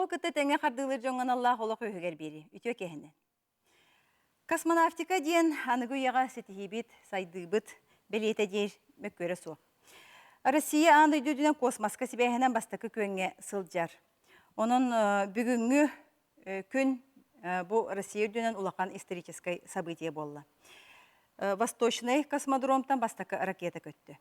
Олоҕу кытта тэҥҥэ хардыылыыр дьоҥҥо аналлаах олох үөһүгэр биэрии. Үтүө киэһэнэн. Космонавтика диэн аныгы үйэҕэ ситиһиибит, сайдыыбыт бэлиэтэ диир мөккүөрэ суох. Россия аан дойду үрдүнэн космоска сибээһинэн бастакы күөҥҥэ сылдьар. Онон бүгүҥҥү күн бу Россия үрдүнэн улахан историческай событие буолла. Восточный космодромтан бастакы ракета көттө.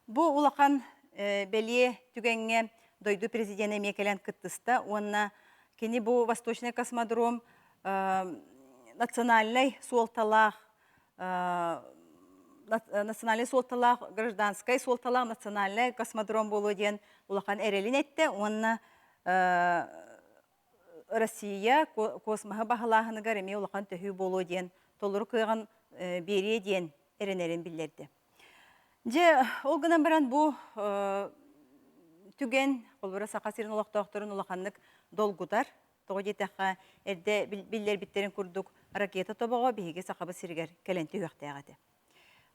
Бу улахан бэлиэ түгэҥҥэ дойду президенэ эмиэ кэлэн кыттыста уонна кини бу Восточный космодром национальнай суолталаах национальнай суолталаах гражданскай суолталаах национальнай космодром буолуо диэн улахан эрэлин эттэ уонна Россия космоһы баһылааһыныгар эмиэ улахан төһүү буолуо диэн толору кыаҕын биэриэ диэн эрэнэрин биллэрдэ. Дьэ, ол гынан баран бу түгэн, холобура, Саха сирин олохтоохторун улаханнык долгутар. Тоҕо диэтэххэ, эрдэ биллэрбиттэрин курдук, ракета тобоҕо биһиги Сахабыт сиригэр кэлэн түһүөхтээх этэ.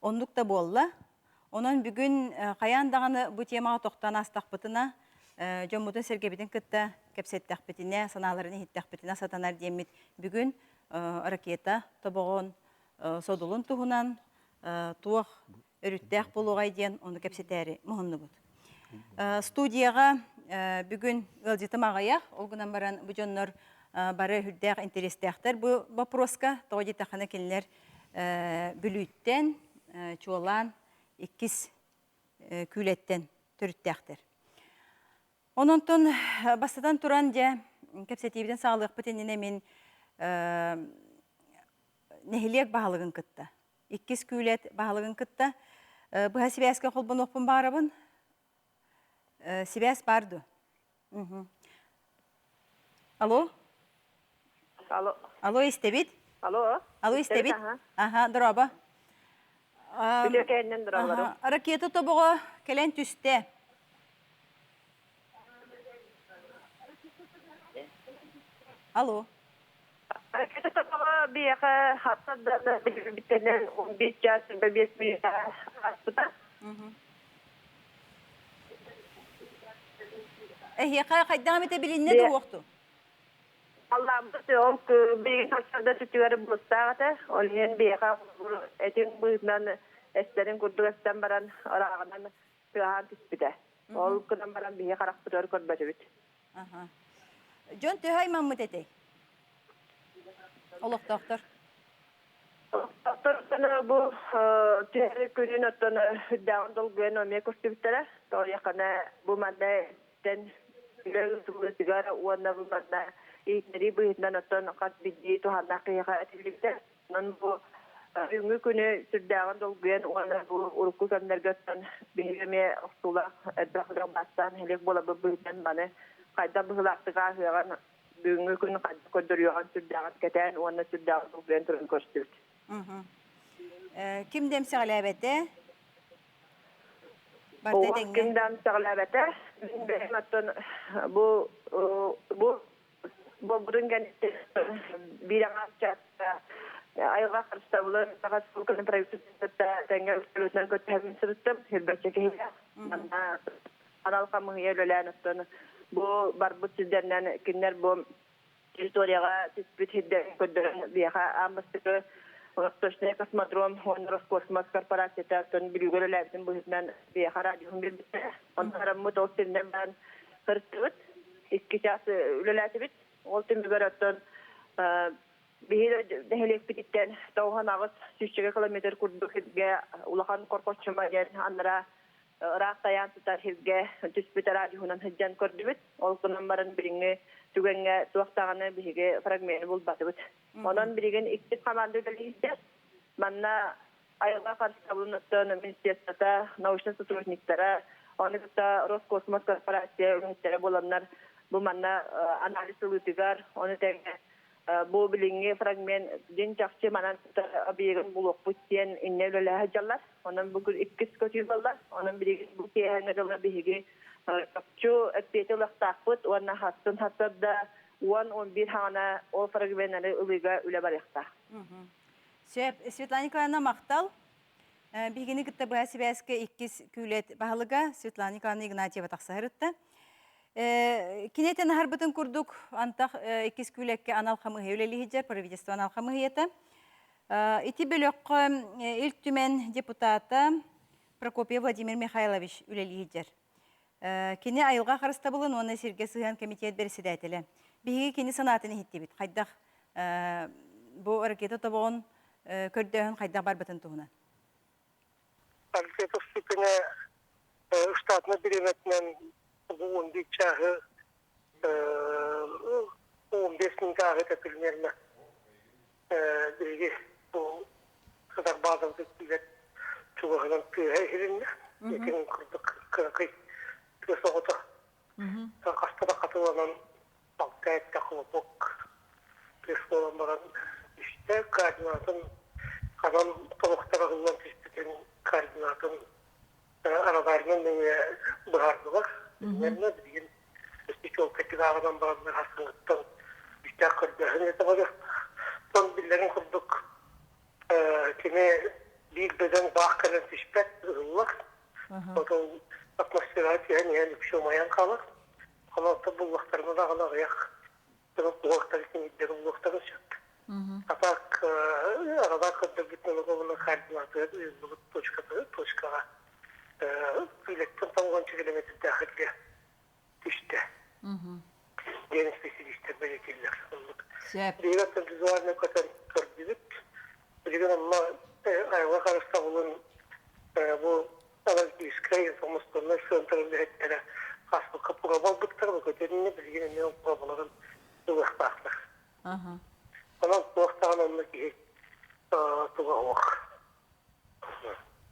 Оннук да буолла. Онон бүгүн хайаан даҕаны бу темаҕа тохтоон аастахпытына, дьоммутун-сэргэбитин кытта кэпсэттэхпитинэ, санааларын иһиттэхпитинэ сатанар диэммит бүгүн ракета тобоҕун содулун туһунан туох өрүттээх буолуоҕай диэн ону кэпсэтээри муһуннубут. Студияҕа бүгүн ыалдьытым аҕыйах, ол гынан баран бу дьоннор бары үрдээх интэриэстээхтэр бу боппуруоска. Тоҕо диэтэххинэ кинилэр Бүлүүттэн, чуолаан иккис күүлэттэн төрүттээхтэр. Ононтон бастатан туран дьэ кэпсэтиибитин саҕалыахпыт иннинэ мин нэһилиэк баһылыгын кытта, иккис күүлэт баһылыгын кытта быһа сибээскэ холбонуохпун баҕарабын. Сибээс баар дуо? Алло? Алло. Алло, истэбит? Алло. Алло, истэбит? Аха, дорообо. Үтүө кэннин дорооболору. Ракета тобоҕо кэлэн түстэ. Алло. Ракета тобоҕо биһиэхэ хатта да билбиттэнэн 15 час 5 мүнүүтэ ааспыта. Эһиэхэ хайдах эмитэ билиннэ да уохту? Аллааммыт ол билигин сарсыарда сүтүгэр былыттаах этэ. Ол иһин биһиэхэ этиҥ быһыытынан эстэрин курдук эстэн баран ырааҕынан тыаһаан түспүтэ. Ол гынан баран биһи харахпытыгар көрбөтүбүт. Дьон төһө аймаммыт этэй? Олохтоохтор. Олохтоохтор бу түһэр күнүн оттон үрдээҕин долгуйан эмиэ көрсүбүттэрэ. Тоҕо бу манна тэн үлэ ыытыллыытыгар уонна бу манна иһитиннэрии быһыытынан оттон хас биирдии туһааннаах киһиэхэ этиллибитэ. Онон бу бүгүҥҥү күнү сүрдээҕин долгуйан уонна бу урукку кэмнэргэ оттон биһиги эмиэ охсуулаах элбэх бастаан нэһилиэк буоларбыт быһыытынан маны хайдах быһыылаахтык ааһыаҕын бүгүҥҥү күн хайдах көрдөрүөҕүн сүрдээҕин кэтээн уонна сүрдээҕин долгуйан туран көрсүбүт. Ким да эмсэҕэлээбэтэ? Барыта этэҥҥэ. Ким да эмсэҕэлээбэтэ. Мин бэйэм оттон бу бу буолбутун кэнниттэн биир аҥаар чааска айылҕа харыстабылын Саха Республикатын правительствота тэҥҥэ үлэлэтинэн көтөһөммүн сырыттым. Сирбэччэ киһилээх. Манна анал хамыыһыйа үлэлээн оттон бу барбыт сирдэринэн кинилэр бу территорияҕа түспүт сирдэрин көрдөрөн биһиэхэ аан бастакы Восточный космодром уонна Роскосмос корпорацията оттон Бүлүүгэ үлэлээбитин быһыытынан биһиэхэ радиоһун биэрбиттэрэ. Онон араммыт ол сиринэн баран сырыттыбыт. Икки чаас үлэлээтибит. Ол түмүгэр оттон биһиги нэһилиэкпититтэн 98 сүүсчэкэ километр курдук сиргэ улахан Коркоччума диэн анараа ыраах тайаан сытар сиргэ түспүт радиоһунан сылдьан көрдүбүт. Ол гынан баран билиҥҥи түгэҥҥэ туох даҕаны биһиги фрагмены булбатыбыт. Онон билигин иккис команда үлэлиир. Манна айылҕа харыстабылын министерствота, научнай сотрудниктара, ону кытта Роскосмос корпорация үлэһиттэрэ буоланнар бу манна анализ ылыытыгар, ону тэҥэ бу билиҥҥи фрагмент дьиҥ чахчы манан объегын булуохпут диэн иннэ үлэлэһэ сылдьаллар. Онон бу күн иккис көтүү буолла. Онон билигин бу киэһэҥҥэ дылы биһиги чопчу эппиэти ылыахтаахпыт уонна хастын хасар да 10-11 хаҕана ол фрагменнары ылыыга үлэ барыахтаах. Сөп. Светлана Николаевна махтал. Биһигини кытта быһа сибээскэ иккис күүлэт баһылыга Светлана Николаевна Игнатьева тахсаһырытта. Кини этэн аһарбытын курдук, антах иккис күүлэккэ анал хамыыһыйа үлэлиһидьэр, правительство анал хамыыһыйата. Ити бөлөххө Ил Түмэн депутата Прокопьев Владимир Михайлович үлэлиһидьэр. Кини айылҕа харыстабылын уонна сиргэ сыһыан комитет бэрэссэдээтэлэ. Биһиги кини санаатын иһиттибит. Хайдах бу ракета тобоҕун көрдөөһүн хайдах барбытын туһунан. Альфетов степене штатнай бириэмэтинэн бу 11 чааһы 15 минутааҕы этэ примерно биһиги бу сытар баазабытын тиийбэт чугаһынан тыаһа иһилиннэ. Итин курдук кыракый тыас оҕото хаста да хатыланан алта этте хлопок тыас буолан баран үстэ координатын ханан тобохтор аһыллан түспүтүн координатын радарынан нөҥүө быһаардылар. Примерно билигин чуолкайдык ааҕынан бараннар хасыҥыттан үстээх көрдөөһүн этэ барыахтаах. Биллэрин курдук кини биир бөдөҥ баах кэлэн түспэт ыһыллар. Отон атмосфераҕа түһэн иһэн үксэ умайан хаалар. Онон буллахтарына даҕаны аҕыйах уһуктары сиҥирдэр уллуохтарын сөп. А так арадар көрдөрбүт налоговына координатыгар ыйыллыбыт точката точкаҕа күүлэттэн тоҕуонча километрдаах түстэ. Диэн специалистер бэлиэтииллэр. Оннук. Биһиги оттон визуально көтөн көрдүбүт. Билигин онно айылҕа харыстабылын бу аналитическай информационнай центр үлэһиттэрэ хаспыкка проба ылбыттар, бу көтөрүнэ билигин эмиэ ол пробаларын ылыахтаахтар. Онон туох даҕаны онно киһи туга суох.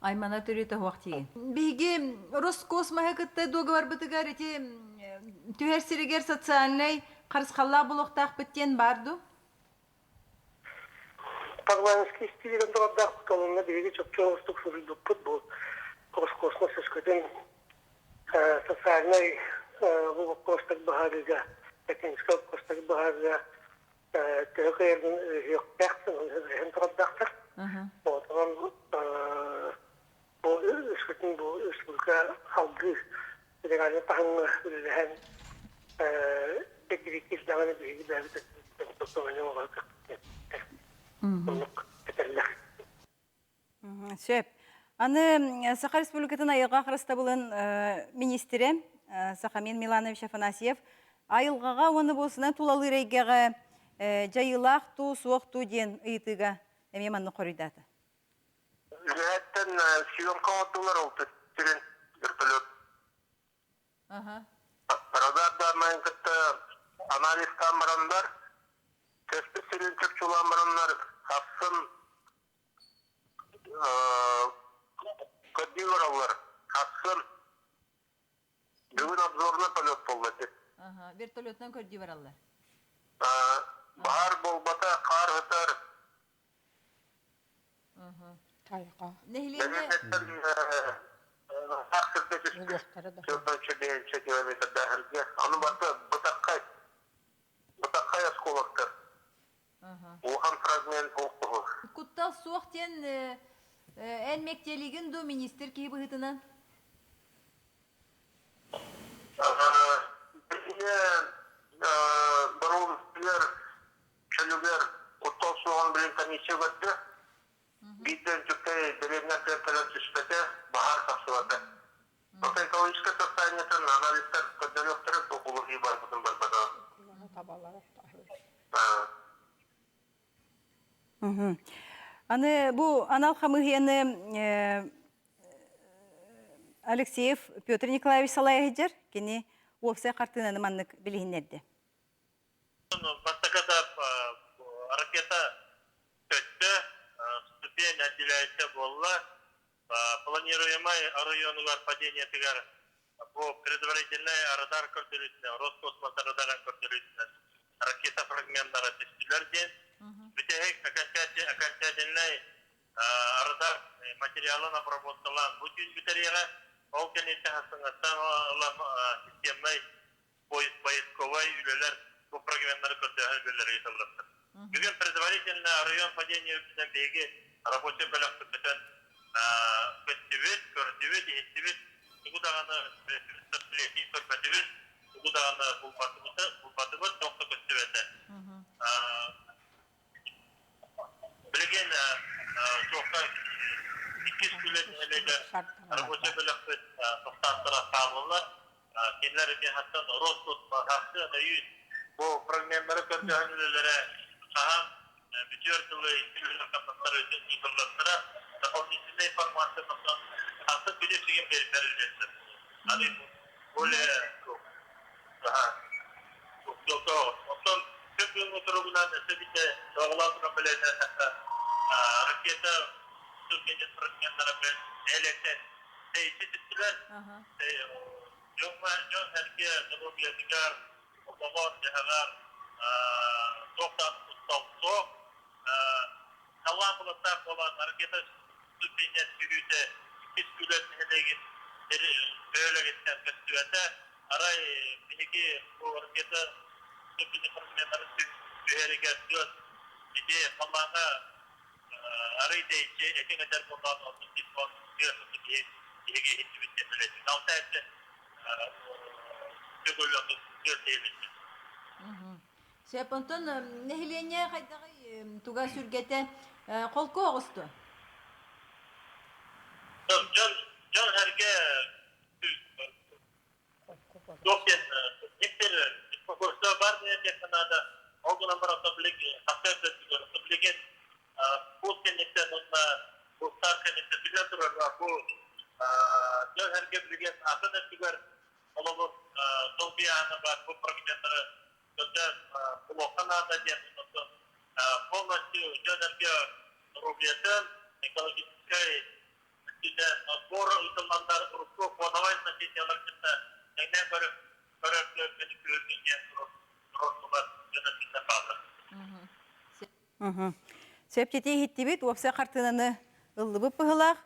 Аймана төрүтэ суох тиийин. Биһиги Роскосмоһы кытта дуогабарбытыгар ити түһэр сиригэр социальнай харысхаллаах буолуохтаахпыт диэн баар дуу? Парламентский стилигэн турардаахпыт, онно биһиги чопчу оҥостук суруйбуппут бу Роскосмос өскөтүн социальнай бу боппуруостары быһаарыыга, техническэй боппуруостары быһаарыыга төһө кыайарын өйүөхтээхтэр, өйөһөн турардаахтар. Онон бу өскөтүн бу республика салгыы федеральнай таһымҥа үлэлэһэн эккириккир даҕаны биһиги бэйэбит өттүбүттэн оҥорор оннук этэллэр. Сөп. Аны Саха Республикатын айылҕа харыстабылын министрэ Сахамин Миланович Афанасьев айылҕаҕа уонна буолсунан тулалыыр эйгэҕэ дьайыылаах туу, суох туу диэн ыйытыыга эмиэ маннык хоруйдаата. Үөһэттэн съемка оҥордулар ол сирин вертолет. Радар дааннайын кытта анализтаан бараннар, көспүт сирин чопчулаан бараннар, ахсын көрдүү бараллар. Ахсын бүгүн обзорный полет буолла ити. Вертолетунан көрдүү бараллар. Баһаар буолбата, хаар ытар. Нэһилиэнньэ Аны барыта бытаххай, бытаххай оскуолактар. Улахан фрагмент оҥоһук. Куттал суох диэн эн мэктиэлигин дуу министр киһи быһыытынан? Билиҥҥи боруобутугар чөлүгэр куттал суоҕун билин комиссия көрдө. Биирдэ үрдүккэ дэриэбинэ кэлэн түспэтэ, баһаар тахсыбата. Оттон экологическай состояниетын анализтар көрдөрүөхтэрэ улуһуу барбытын барбатаҕын. Аны бу анал хамыыһыйаны Алексеев Петр Николаевич салайа сылдьар. Кини уопсай хартыынаны маннык билиһиннэрдэ. Бастакы этап ракета көттө, ступень отделяющая буолла. Планируемай оройуонугар падениетыгар бу предварительнай радар көрдөрүүтүнэн, Роскосмос радарын көрдөрүүтүнэн ракета фрагменттара түстүлэр диэн. Бүтэһик окончательнай радар материалын обработкалаан бу түүн бүтэриэҕэ. Ол кэнниттэн хасыҥҥаттан ылан системнай поисковай үлэлэр бу фрагменттары көрдөөһүн үлэлэри ыытыллыбыттар. Бүгүн предварительно район падения үрдүнэн биһиги рабочай бөлөхпүт көтөн көттүбүт, көрдүбүт, иһиттибит. Тугу даҕаны көрбөтүбүт. Тугу даҕаны булбатыбыт, туох да көстүбэтэ. Билигин туохха иккис күлэн нэһилиэгэр рабочай бөлөхпүт састааптара хааллылар. Кинилэр эмиэ хантан Ростут хаһаахтыан өйүүн бу фрагменнары көрдөһөн үлэлэрэ хаһан бүтүөр дылы икки үлэ хамнастар ыытыллыахтара. Дополнительная информация хантан күнү сигин бэриллиэхтэр. Аны более Оттон күн туругунан өссө биирдэ оҕолоох туран бэлиэтээтэххэ, ракета ступенин фрагменнара нэһилиэктэн тэйиччи түстүлэр. Дьон-сэргэ доруобуйатыгар, олоҕор-дьаһаҕар туох да куттал суох. Халлаан былыттаах буолан, ракета ступенин түһүүтэ иккис күлэр нэһилиэгин бөһүөлэгиттэн көстүбэтэ. Арай биһиги бу ракета ступенин фрагменнарын түһэригэр тыас ити халлааҥҥа арый тэйиччи этиҥ этэр буоллаҕына оннук телефон тыас биһиги иһиттибит диэн билэбит. Алта эрдэ төгүл оннук тыас иһилиннэ. Сөп, онтон нэһилиэнньэ хайдаҕый туга сүргэтэ холку оҕусту? Дьон дьон-сэргэ туох диэн кимтер беспокойство бар диэн наада. Ол гынан баран билигин билигин бу кэнниттэн уонна бустар кэнниттэн билэн турар бу дьон-сэргэ билигин атын өттүгэр холобур долгуйааны бар бу фрагменттары көрдөөн булуохха наада диэн полностью дьон-сэргэ рублетын экологическай өттүнэн сбор ыытылланнар урукку фоновай значениелар кытта тэҥнээн көрөр көрөр диэн туруорсулар дьон өттүнэн бааллар. Сөптити иһиттибит, уопсай хартыынаны ыллыбыт быһылаах.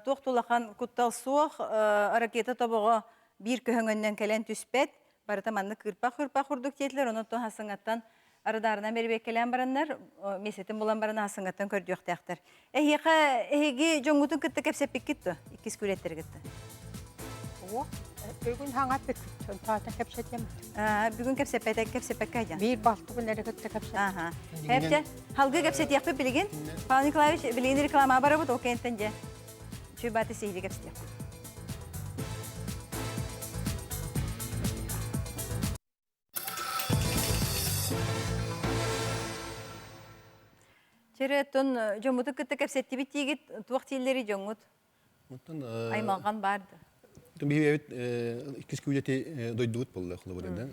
Туох тулахан куттал суох, ракета тобоҕо биир көһөҥөннөн кэлэн түспэт. Барыта маннык кыырпах-кыырпах курдук диэтилэр, онон хасыҥаттан арыдаарынан бэрибиэккэлээн бараннар, миэстэтин булан баран хасыҥаттан көрдүөхтээхтэр. Эһиэхэ эһиги дьоҥҥутун кытта кэпсэппиккит дуо? Иккис күрэттери кытта. О, бүгүн хаҥа бүкүт, таата кэпсэтиэм. Бүгүн кэпсэппэтэ, кэпсэппэккэ дьан. Биир балтыбын эрэ кытта кэпсэт. Аха. Хэпчэ, халгы кэпсэтиэхпит билигин. Павел Николаевич, билигин реклама барабыт, ол кэнтэн дьэ. Чуй баты сиһили кэпсэтиэхпит. Чэрэ, дьоммуту кытта кэпсэттибит диигит, туох дииллери дьоҥҥут? Оттон Аймалҕан баар да. Биһиэбит иккис күүлэти дойдубут буолла холобурунан.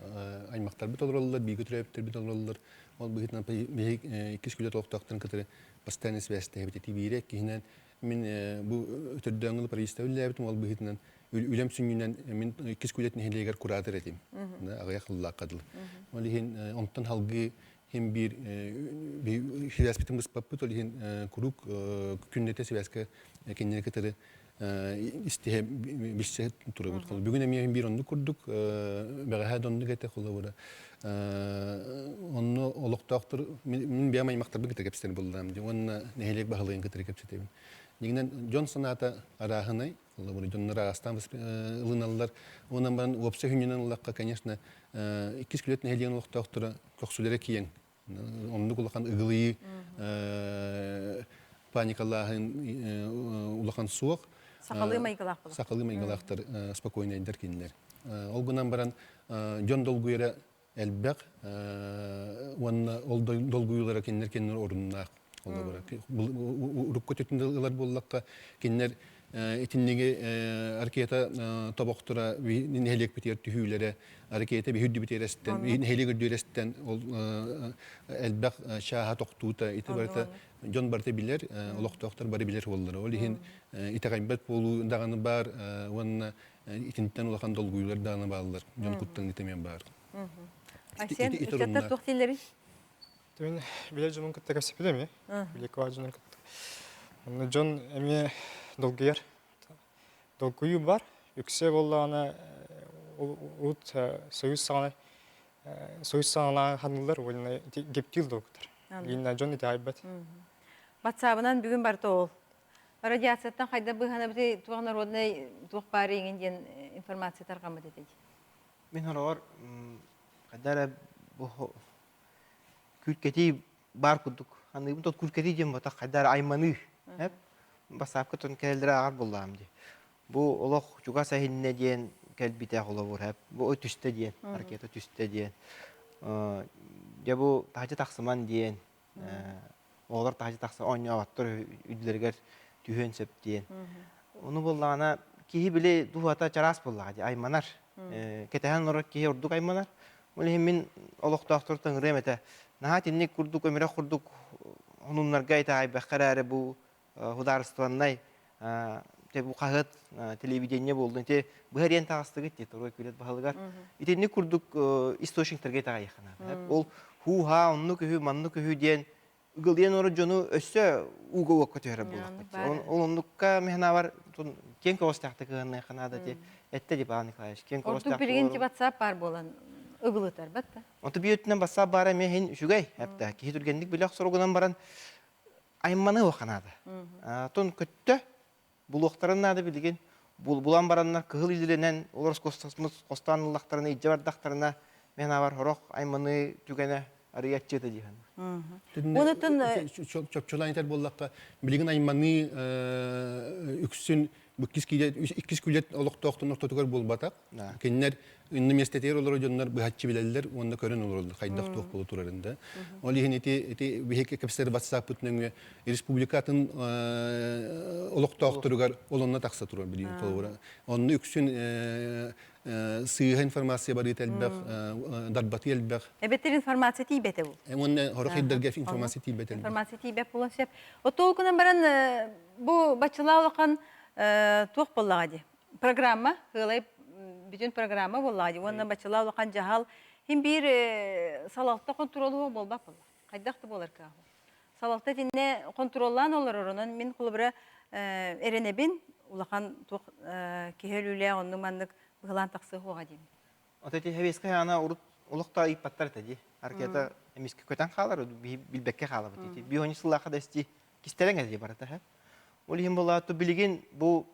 Аймактарбыт олороллор, бииргэ төрөөбүттэрбит олороллор. Ол быһыытынан биһиги иккис күүлэт олохтоохторун кытары постоянно связьтэһэбит. Ити биирэ иккиһинэн мин бу өтөрдөөҥҥү правительство үлэлээбитим ол быһыытынан үлэм сүнньүнэн мин иккис күүлэт нэһилиэгэр куратор этим. Аҕыйах сыллаахха дылы. Ол иһин онтон салгыы хим биир сибээспитин быспаппыт, ол иһин куруук күннэтэ сибээскэ кинилэри кытары истиһэ билсэ турабыт. Бүгүн эмиэ биир оннук курдук бэҕэһээ да оннук этэ холобура. Онно олохтоохтор мин бэйэм аймахтарбын кытта кэпсэтэр буоллаам дии уонна нэһилиэк баһылыгын кытары кэпсэтэбин. Дьиҥинэн дьон санаата арааһынай, холобура дьоннор араастаан ылыналлар. Онон баран уопсай хүнньүнэн ыллахха, конечно, иккис күлэт нэһилиэгин олохтоохторо көхсүлэрэ киэҥ. Оннук улахан ыгылыйыы паникалааһын улахан суох. Сахалыы майгылаах буолар. Сахалыы майгылаахтар спокойнайдар кинилэр. Ол гынан баран дьон долгуйара элбэх уонна ол долгуйуулара кинилэр кинилэр оруннаах. Урукку өттүн ылар буоллахха кинилэр итинниги ракета тобохторо нэһилиэкпитигэр түһүүлэрэ ракета биһи үрдүбүтүгэр эстэн нэһилиэк үрдүгэр эстэн ол элбэх чааһа тохтуута ити барыта дьон барыта билэр олохтоохтор бары билэр буоллар ол иһин итэҕэйбэт буолуу даҕаны баар уонна итинтэн улахан долгуйуулар даҕаны бааллар дьон куттаныыта эмиэ баар. Айсен, ыччаттар туох дииллэрий? Мин билэр дьонун кытта кэпсэппит эмиэ. Биликова дьонун кытта. Онно дьон эмиэ долгуйар. Долгуйуу бар. Үксэ буоллаҕына урут союз саҕана союз саҕалаан ханыллар уонна гептил долгутар. Билигин дьон итэҕэйбэт. Батсаабынан бүгүн барыта ол. Радиацияттан хайда быыһанабытый туох народнай туох баар иҥин диэн информация тарҕаммыт этий? Мин хороҕор хайда эрэ бу күүркэтии баар курдук аныыбын тот күүркэтии диэн ботах хайда эрэ айманыы бассаапка тон кэлэллэрэ ааҕар буоллаҕым дии. Бу олох чугас эһиннэ диэн кэлбитэ холобур бу түстэ диэн ракета түстэ диэн дьэ бу таһдьа тахсыман диэн оҕолор таһдьа тахса оонньооботтор үрдүлэригэр түһүөн сөп диэн. Ону буоллаҕына киһи били дууһата чараас буоллаҕа дии айманар. Кэтэһэн олорор киһи ордук айманар. Ол иһин мин олохтоохтору ыҥырыам этэ. Наһаа итинник курдук өмүрэх курдук хонуннарга итэҕэйбэххэ эрээри бу судаарыстыбаннай бу хаһыат телевидение буоллун ити быһа диэн таҕыстыгыт дии Торуой Күлэт баһылыгар итинник курдук источниктарга итэҕэйиэххэ наада ол һуу-һаа оннук үһү маннык үһү диэн ыгылыйан олорор дьону өссө ууга уокка түһэрэр буоллахпыт ол оннукка мин киэҥ көҕүстэхтик кыһанныахха наада ти этте ди Павел Николаевич киэҥ Ордук билигин ти WhatsApp бар буолан ыгылытар батта. Онто биир өттүнэн WhatsApp баара эмиэ иһин үчүгэй эпта киһи түргэнник билэ охсоругунан баран айманы наада. Тон көттө булуохтарын наада билигин булан бараннар кыһыл илиилэнэн олор хостоон ыллахтарына илдьэ бардахтарына мен абар хорох айманы түгэнэ арыйаччыта дии саныыр. Чопчулаан этэр буоллахха билигин айманыы үксүн иккис күлэт олохтоохтун ортотугар буолбатах. Кинилэр инна миэстэтигэр олорор дьоннор быһаччы билэллэр уонна көрөн олороллор хайдах туох буола турарын да. Ол иһин ити ити биһиги кэпсэтэр батсааппыт нөҥүө республикатын олохтоохторугар олонно тахса турар билигин холобура. Онно үксүн сыыһа информация барыыта элбэх, дарбаты элбэх. Эбэтэр информация тиийбэтэ бу. Уонна хорох ирдэргэ информация тиийбэтэ. Информация тиийбэт буолуон сөп. Отуол гынан баран бу баччалаа улахан туох буоллаҕа дии. Программа, кыалай бүтүн программа буоллаҕа дии. Уонна баччалаа улахан дьаһал хин биир салалта хонтуруолуһу буолбат буолла. Хайдах да буолар кыаҕа. Салалта итиннэ хонтуруоллаан олорор, онон мин холобура эрэнэбин, улахан туох киһи өлүүлээх оннук маннык быһылаан тахсыа суоҕа диэн. Ото ити хэвескэ хаана урут олох да ыйыппаттар этэ дии. Ракета эмискэ көтөн хаалар, билбэккэ хаалабыт ити. Биһони сыллаахха да исти кистэлэҥ этэ барыта. Ол иһин буолаату билигин бу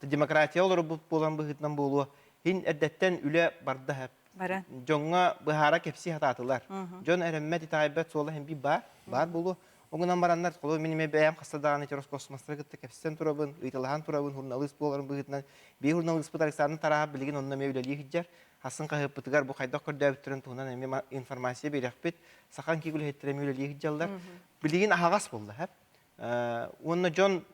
демократия олорбут буолан быһыытынан буолуо. Хин эрдэттэн үлэ барда Бара. Дьоҥҥо быһаара кэпсии сатаатылар. Дьон эрэммэт, итэҕэйбэт суола иһин биир баар, баар буолуо. Ол гынан бараннар, холобур, мин эмиэ бэйэм хаста даҕаны ити Роскосмостары кытта кэпсэтэн турабын, ыйыталаһан турабын, журналист буоларым быһыытынан. Биир журналиспыт Александр Тараһов билигин онно эмиэ үлэлии сылдьар. Хасын хаһыаппытыгар бу хайдах көрдөөбүттэрин туһунан эмиэ информация биэриэхпит. Саха НКИ үлэһиттэрэ эмиэ үлэлии сылдьаллар. Билигин аһаҕас буолла, һэп. Уонна дьон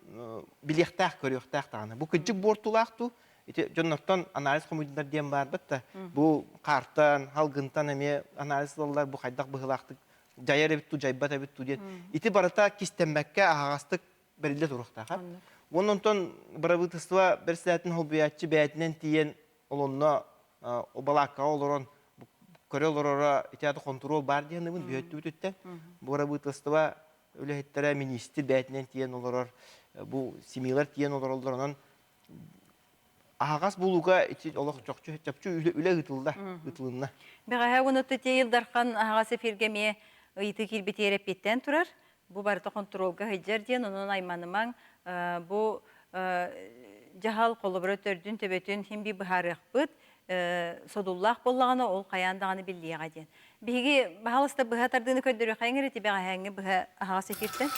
билиэхтээх, көрүөхтээх даҕаны. Бу кырдьык буортулаах дуу? Ити дьоннортон анализ хомуйдулар диэн баарбыт да, бу хаартан, халгынтан эмиэ анализ ылаллар, бу хайдах быһыылаахтык дьайар эбит дуу, дьайбат эбит дуу диэн. Ити барыта кистэммэккэ аһаҕастык бэриллэ туруохтаах. Уонна онтон бырабыытыстыба бэрэссэдээтин холбуйааччы бэйэтинэн тиийэн олонно балааккаҕа олорон көрө олороро ити аата хонтуруол баар диэн саныыбын бүһөттүбүтүттэн. Бырабыыталыстыба үлэһиттэрэ миниистир бэйэтинэн тиийэн олорор, бу семьялар тиийэн олороллор, онон аһаҕас буолууга ити олох чопчу чопчу үлэ ыытылла, ыытылынна. Бэҕэһээ уонна Ил Дархан аһаҕас эфиргэ эмиэ ыйытыы киирбитигэр эппиэттээн турар. Бу барыта хонтуруолга сылдьар диэн, онон айманымаҥ. Бу дьаһал холобура төрдүн төбөтүн син биир быһаарыахпыт. Содуллаах буоллаҕына, ол хайаан даҕаны биллиэҕэ диэн. Биһиги баһаалыста быһа тардыыны көрдөрүөххэйиҥ эрэ бэҕэһээҥҥи быһа аһаҕас эфиртэн.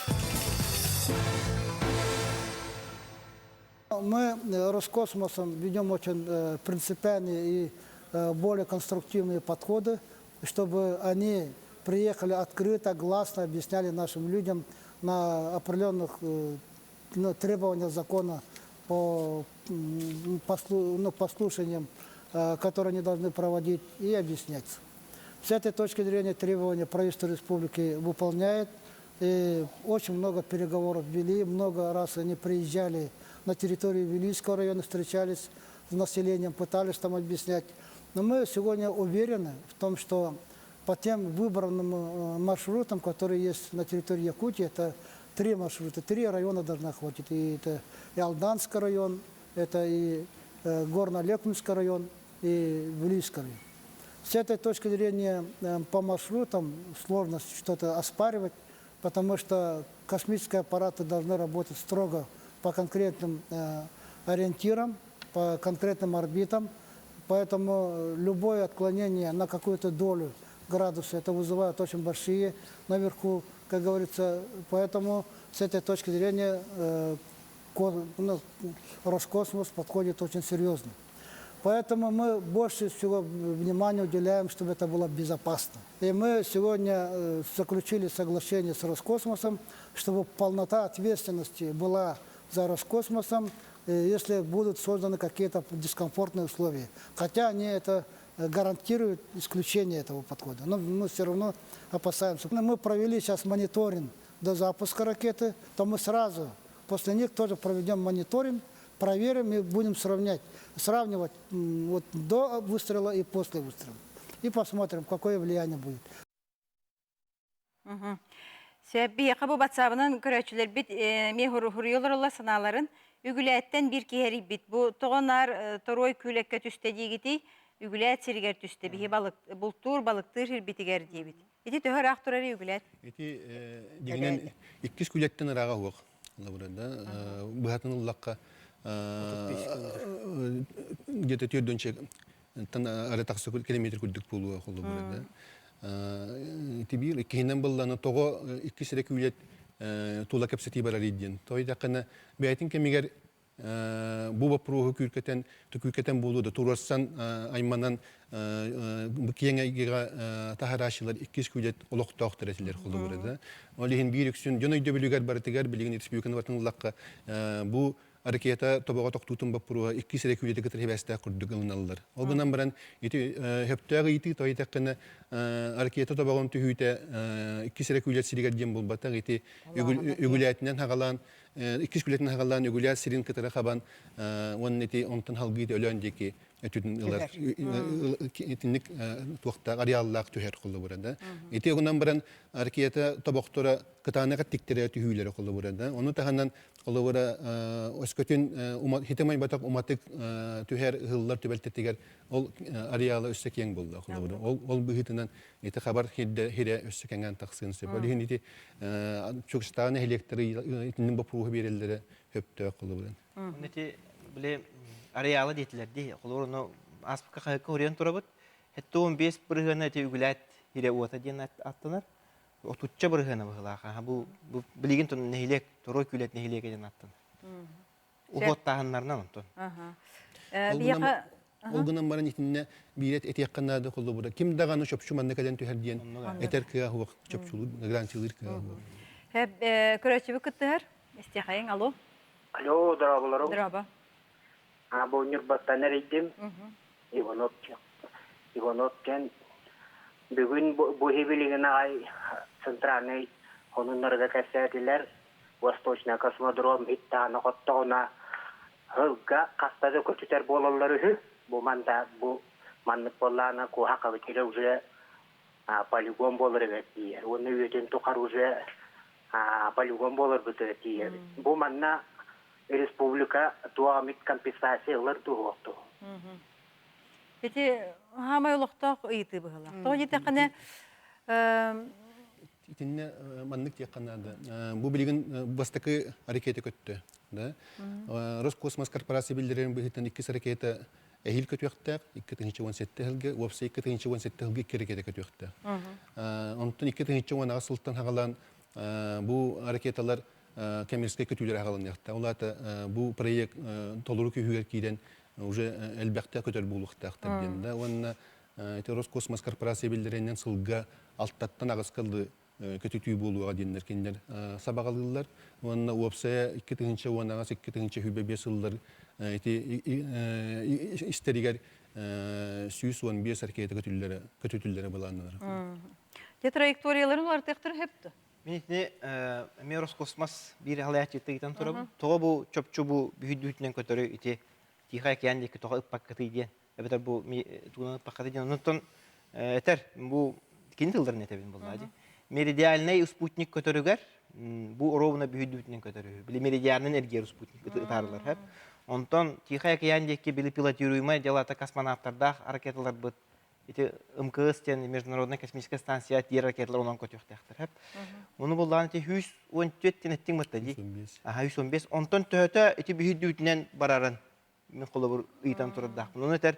Мы Роскосмосом ведем очень принципиальные и более конструктивные подходы, чтобы они приехали открыто, гласно объясняли нашим людям на определенных ну, требованиях закона по ну, послушаниям, которые они должны проводить, и объяснять. С этой точки зрения требования правительство республики выполняет. И очень много переговоров вели, много раз они приезжали на территорию Вилюйского района, встречались с населением, пытались там объяснять. Но мы сегодня уверены в том, что по тем выбранным маршрутам, которые есть на территории Якутии, это три маршрута, три района должны охватить. И это и Алданский район, это и Горно-Олекминский район, и Вилюйский район. С этой точки зрения по маршрутам сложно что-то оспаривать, потому что космические аппараты должны работать строго по конкретным ориентирам, по конкретным орбитам. Поэтому любое отклонение на какую-то долю градуса, это вызывает очень большие наверху, как говорится. Поэтому с этой точки зрения ну, Роскосмос подходит очень серьезно. Поэтому мы больше всего внимания уделяем, чтобы это было безопасно. И мы сегодня заключили соглашение с Роскосмосом, чтобы полнота ответственности была за Роскосмосом, если будут созданы какие-то дискомфортные условия. Хотя они это гарантируют исключение этого подхода. Но мы все равно опасаемся. Мы провели сейчас мониторинг до запуска ракеты, то мы сразу после них тоже проведем мониторинг, проверим и будем сравнять, сравнивать вот до выстрела и после выстрела. И посмотрим, какое влияние будет. Сөп, бу батсаабынан көрөөччүлэрбит эмиэ хуруйулар санааларын Үгүлээттэн биир киһи эрийбит. Бу тоҕо наар торуой күүлэккэ түстэ диигитий, Үгүлээт сиригэр түстэ, биһи балык, бултуур, балыктыыр сирбитигэр диэбит. Ити төһө ыраах турар Үгүлээт? Ити дьиҥинэн иккис күлэттэн ырааҕа суох. Да, быһатын ыллахха где-то төрдүнче ары тахса километр курдук буолуо холобура да. Ити биир иккиһинэн былланы тоҕо иккис эрэ күүлэт тула кэпсэтии барар диэн. Тойдаххына бэйэтин кэмигэр бу боппуруоһу күүркэтэн түкүүркэтэн буолуо да туруорсан айманан киэҥ эйгэҕэ таһарааччылар иккис күүлэт олохтоохтор этилэр холобура да. Ол иһин биир үксүн дьон өйдөбүлүгэр барытыгар билигин республиканы бартын ыллахха бу ракета тобоҕо тохтуутун боппуруоһа иккис эрэ күүлэти кытары хибээстээх курдук ылыналлар. Ол гынан баран ити хөптөөх ыйытыы той этэххинэ ракета тобоҕун түһүүтэ иккис эрэ күүлэт сиригэр диэн буолбатах ити үгүлээтинэн хагалаан иккис күлэтин хагалаан үгүлээт сирин кытары хабан уонна ити онтон халгыы өлөөн диэки өтүтүн ылар итинник туохтаах ареаллаах түһэр холобура да ити гынан баран ракета тобохторо кытаанах эттиктэрэ түһүүлэрэ холобура да ону таһынан холобура өскөтүн хитэмайбатах уматык түһэр ыһыллар түбэлтэтигэр ол ареала өссө киэҥ буолла холобура ол ол быһыытынан ити хабар хирдэ хирэ өссө кэҥээн тахсыан сөп ол иһин ити чугастааҕы нэһилиэктэри итинник боппуруоһу биэрэллэрэ сөптөөх холобура Ити били ареала диэтилэр дии. Холобур, ону ааспыкка хаһыакка уруйан турабыт. 75 бырыһыана ити үгүлээт хирэ уота диэн аттанар. Отучча бырыһыана быһыылаах. Бу, бу билигин нэһилиэк, Торуой Күүлэт нэһилиэгэ диэн аттанар. Уһуоттааһыннарынан онтон. Биһиэхэ Ол гынан баран итиннэ биирет этиэххэ наада холобура ким даҕаны чопчу манна кэлэн түһэр диэн этэр кыа суох чопчулуур гарантиялыыр кыа суох. Көрөөччүбүт кыттыһар. Истиэхэйиҥ, алло. Алло, дорооболорум. Дорообо. Бу Ньурбаттан эрийдим. Иванов Иванов диэн бүгүн бу билигин аҕай центральный хонуннарга кэпсээтилэр. Восточный космодром иттаана хоттоҕуна Ыалга хаста да көтүтэр буолаллар үһү. Бу манда бу маннык буоллаҕына куоһа хабытыра уже полигон буолар эбит тиийэр. Уонна үйэтин тухары уже полигон буоларбытыгар тиийэбит. Бу манна республика туох эмит компенсация ылар дуо туох? Ити хаамай олохтоох ыйытыы быһыылаах. Тоҕо диэтэххинэ Итиннэ маннык диэххэ наада. Бу билигин бастакы ракета көттө. Да? Роскосмос корпорация биллэрэрин быһыытынан иккис ракета эһиил көтүөхтээх, 2017 сылга, уопсай 2017 сылга икки ракета көтүөхтээх. Онтон 2018 сылтан хагалаан бу ракеталар коммерческай көтүүлэр хагаланыахтаах. Ол аата бу проект толору күүһүгэр киирэн уже элбэхтэ көтөр буолуохтаахтар диэн да. Уонна Ити Роскосмос корпорация биллэринэн сылга алтаттан аҕыска дылы көтүтүү буолуоҕа диэннэр кинилэр сабаҕалыыллар. Уонна уопсайа 2010 2025 сыллар ити истэригэр 115 ракета көтүтүллэрэ былааннанар. Те траекторияларын уларытыахтара сөп дуо? Мин итини эмиэ Роскосмос биир халаяччыта ыйтан турабын. Тоҕо бу чопчу бу бүһүйдүүтүнэн көтөрү ити Тихай океан диэки тоҕо ыппаккытый диэн эбэтэр бу тугунан ыппакката диэн онтон этэр бу кини тылларын этэбин буоллаа дии меридиальнай спутник көтөрүгэр бу ровно бүһүйдүүтүнэн көтөрү били меридианын эргиэр спутник ытаарылар хэп онтон Тихай океан диэки били пилотируемай делата космонавтардаах ракеталарбыт ити МКС диэн международная космическая станция тиэр ракеталар онон көтүөхтээхтэр хэп ону буллаан ити 114 диэн эттиҥ бытта дии аха 115 онтон төһөтө ити бүһүйдүүтүнэн барарын мин холобур ыйтан турардаахпын. Ону этэр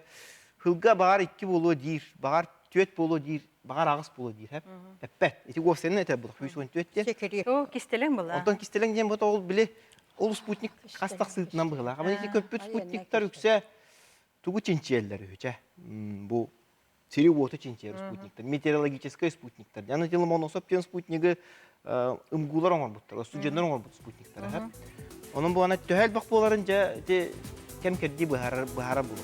Хылга баҕар икки буолуо диир, баҕар түөрт буолуо диир, баҕар аҕыс буолуо диир. Хэп. Эппэт. Ити уопсайынан этэр буолуох 114 диэн. О, кистэлэҥ була. Онтон кистэлэҥ диэн бу ол били ол спутник хас тахсыытынан быһыылаах. Ама ити көппүт спутниктар үксэ тугу чинчийэллэр үһү чэ. Бу сири-уоту чинчийэр спутниктар, метеорологическай спутниктар. Аны ити Ломоносов диэн спутнигы ымгуулар оҥорбуттар, студеннар оҥорбут спутниктара. Онон бу ана төһө элбэх буоларын дьэ ити кэм кэрдии быһаарар быһаарар буолуо.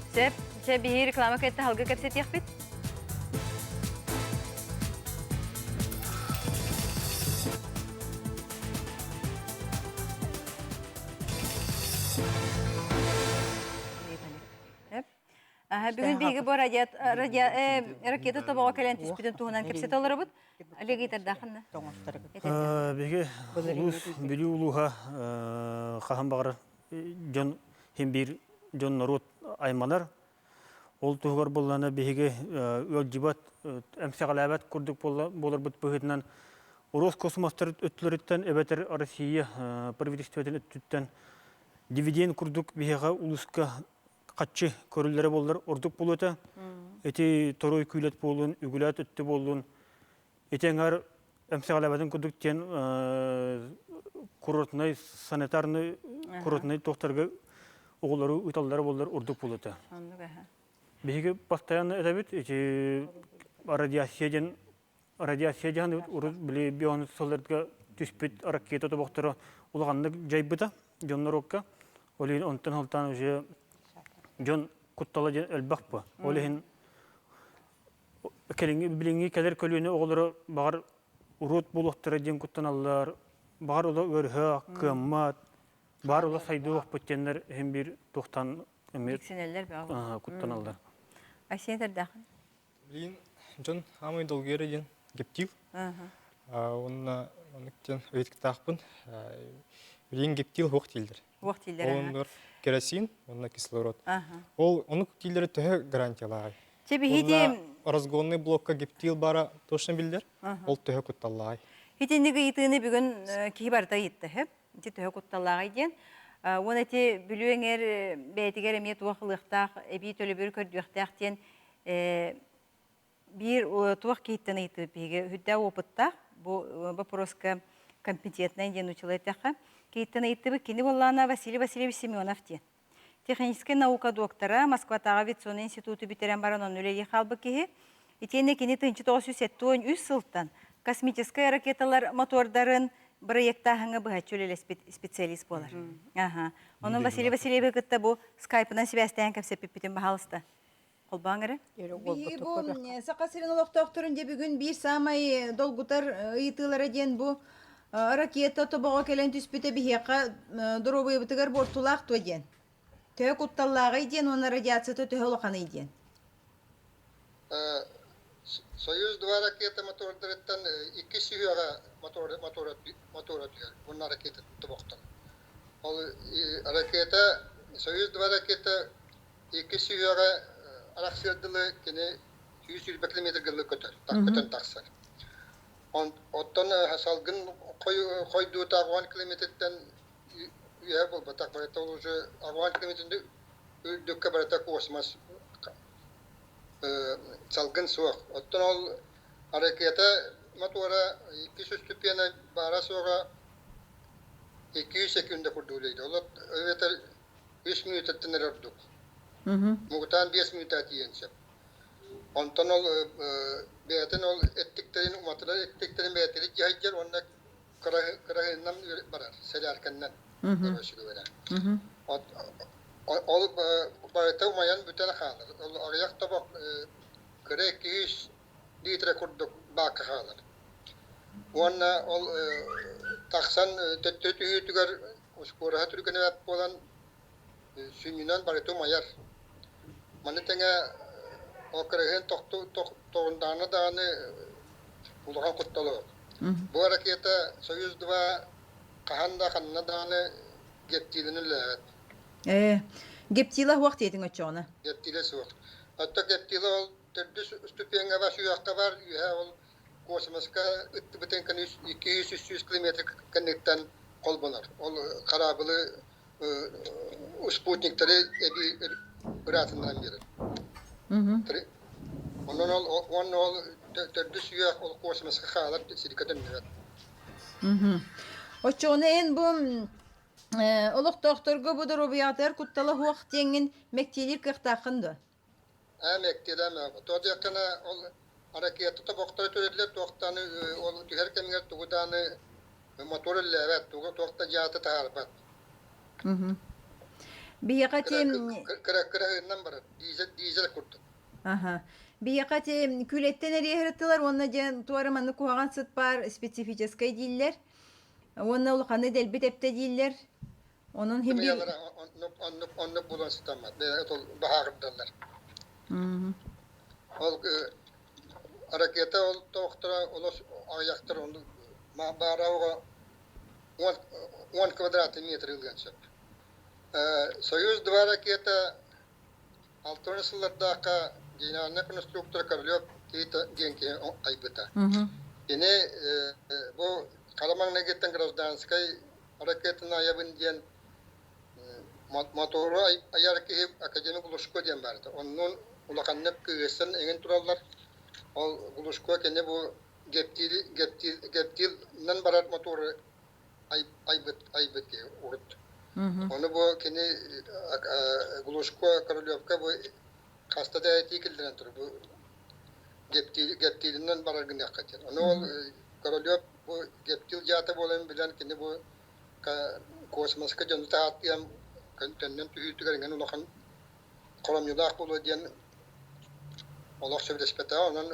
Сөп, чэ биһи реклама кэтте халгы кэпсэтиэхпит. Бүгүн биһиги бу ракета тобоҕо кэлэн түспүтүн туһунан кэпсэтэ олоробут. Олег Итардаханна. Биһиги улуус Бүлүү улууһа хаһан баҕарар дьон хин биир дьон норуот айманар. Ол туһугар буоллаҕына биһиги ыалдьыбат, эмсэҕэлээбэт курдук буоларбыт быһыытынан Роскосмостар өттүлэриттэн эбэтэр Россия правительствотын өттүттэн дивиденд курдук биһиэхэ улууска хаччы көрүллэрэ буоллар ордук буолуо этэ. Ити торуой күүлэт буоллун, үгүлээт өттө буоллун, ити эҥэр эмсэҕэлээбэтин курдук диэн курортнай, санитарный курортнай туохтарга оҕолору ыыталлара буоллар ордук буолуо этэ. Биһиги постоянно этэбит, ити радиация диэн радиация диэн урут били бион сылларга түспүт ракета тобохторо улаханнык дьайбыта дьонноруокка. Ол иһин онтон сылтаан уже дьон куттала диэн элбэх бу. Ол иһин кэлиҥҥи билиҥҥи кэлэр көлүөнэ оҕолоро баҕар уруот буолуохтара диэн куттаналлар, баҕар ола ыарыһах, кыаммат, баар ола сайдыахпыт диэннэр иһин биир туохтан эмиэ Дьиксинэллэр бөҕө. куттаналлар. Айсен Эрдахын. Билигин дьон аамай долгуйара диэн гептил. Уонна оннук диэн ыйытыктаахпын. Билигин гептил суох дииллэр. Суох дииллэр. Ол оннугар керосин уонна кислород. Ол оннук дииллэрэ төһө гарантиялааҕый? Чэ биһиги разгонный блокка гептил бара точно биллэр. Ол төһө кутталлааҕый? Итинник ыйытыыны бүгүн киһи барыта ыйытта сөп. Ити төһө кутталлааҕый диэн. Уон ити Бүлүү эҥэр бэйэтигэр эмиэ туох ылыахтаах, эбии төлөбүр көрдүөхтээх диэн биир туох киһиттэн ыйытыы биһиги үрдээх опыттаах бу вопроска компетентный диэн учула эттэххэ киһиттэн ыйыттыбыт кини буоллаана Василий Васильевич Семенов диэн техническэй наука доктора Москватааҕы авиационный институту бүтэрэн баран онно үлэлии хаалбыт киһи итиэннэ кини 1973 сылтан космическай ракеталар мотордарын бырайыактааһыҥҥа быһаччы үлэлэспит специалист буолар. Аха. Онон Василий Васильевы кытта бу скайпынан сибээстээн кэпсэппиппитин баһаалыста. Холбооҥ эрэ. Биһиги бу Саха сирин олохтоохторун дьэ бүгүн биир саамай долгутар ыйытыылара диэн бу ракета тобоҕо кэлэн түспүтэ биһиэхэ доруобуйабытыгар буортулаах дуо диэн. Төһө кутталлааҕый диэн уонна радиацията төһө улаханый диэн. Союз-2 ракета мотордарыттан икки сүһүөҕэ мотора түһэр уонна ракета тобохтон. Ол ракета Союз-2 ракета икки сүһүөҕэ арахсыар дылы кини 120 километр гыллы көтөр, көтөн тахсар. Оттон салгын хойдуута 10 километртэн үөһэ буолбатах, барыта уже 10 километрин үрдүккэ барыта космос салгын суох. Оттон ол ракета мотуора 200 ступена баара-суоҕа 200 секунда курдук үлэлиир. Ол эбэтэр 3 мүнүүтэттэн эрэ ордук. Мугутаан 5 мүнүүтэ тиийэн сөп. Онтон ол бэйэтин ол эттиктэрин уматылар эттиктэрин бэйэтигэр дьаһайдьар уонна кыраһыыннан барар, сэлээркэннэн короче говоря. Ол барыта умайан бүтэн хаалар. Ол аҕыйах тобох кыра 200 литра курдук баакка хаалар. Уонна ол тахсан төттөрү түһүүтүгэр ускуораһа түргэнэ буолан сүнньүнэн барыта умайар. Маны тэҥэ ол кыраһыын тоҕундаҕына даҕаны улахан куттал Бу ракета Союз-2 хаһан да ханна даҕаны гептилин үлэлээбэт. Ээ, гептила суох диэтиҥ оччоҕуна. Гептилэ суох. Оттон гептила ол төрдүс ступеҥҥа бар, сүһүөххэ бар, үөһэ ол космоска ыттыбытын кэннэ 200-300 километр кэнниттэн холбонор. Ол хараабылы спутниктары эбии ыраатыннаран биэрэр. Онон ол уонна ол төрдүс үйэ ол космоска хаалар сиргэ төннүбэт. Оччоҕуна эн бу олохтоохторго бу доруобуйаҕытыгар куттала суох диэҥҥин мэктиэлиир кыахтааххын дуо? Ээ мэктиэлээмэ. Тоҕо диэххинэ ол ракета тобохторо түһэллэр туохтааны ол түһэр кэмигэр тугу даҕаны мотуор үллээбэт, тугу туох да дьааты таһаарбат. Биһиэхэ Кыра кыра кыраһыыннан барар, дизель дизель курдук. Аха. Биһиэхэ ити күлэттэн эриэһирыттылар уонна дьэ туора маннык куһаҕан сыт баар специфическэй дииллэр. Уонна улаханы дэлби тэптэ дииллэр. Онон хим биир оннук оннук оннук булан сытаммат. Бэйэ баһаарырдаллар. Ол ракета ол тоохторо олос аҕыйахтар оннук баарауга 10 квадратный метр ылыан сөп. Союз-2 ракета 60 сыллардаахха генеральный конструктор Королев диэн киһи айбыта. Кини бу хара маҥнайгыттан гражданскай ракетаны айабын диэн мотору айар киһи академик Глушко диэн баарта. Оннун улаханнык кыыһырсан эҥин тураллар. Ол Глушко кини бу гептил, гептил, гептилынан барар мотору айбыт, айбыт киһи урут. Ону бу кини Глушко Королевка бу хаста да этии киллэрэн турар бу гептил, гептилинэн барар гыныахха диэн. Ону ол Королев бу гептил дьаата буоларын билэн кини бу космоска дьону таһааттыан төннөн түһүүтүгэр иҥэн улахан хоромньулаах буолуо диэн олох сөбүлэспэтэҕэ. Онон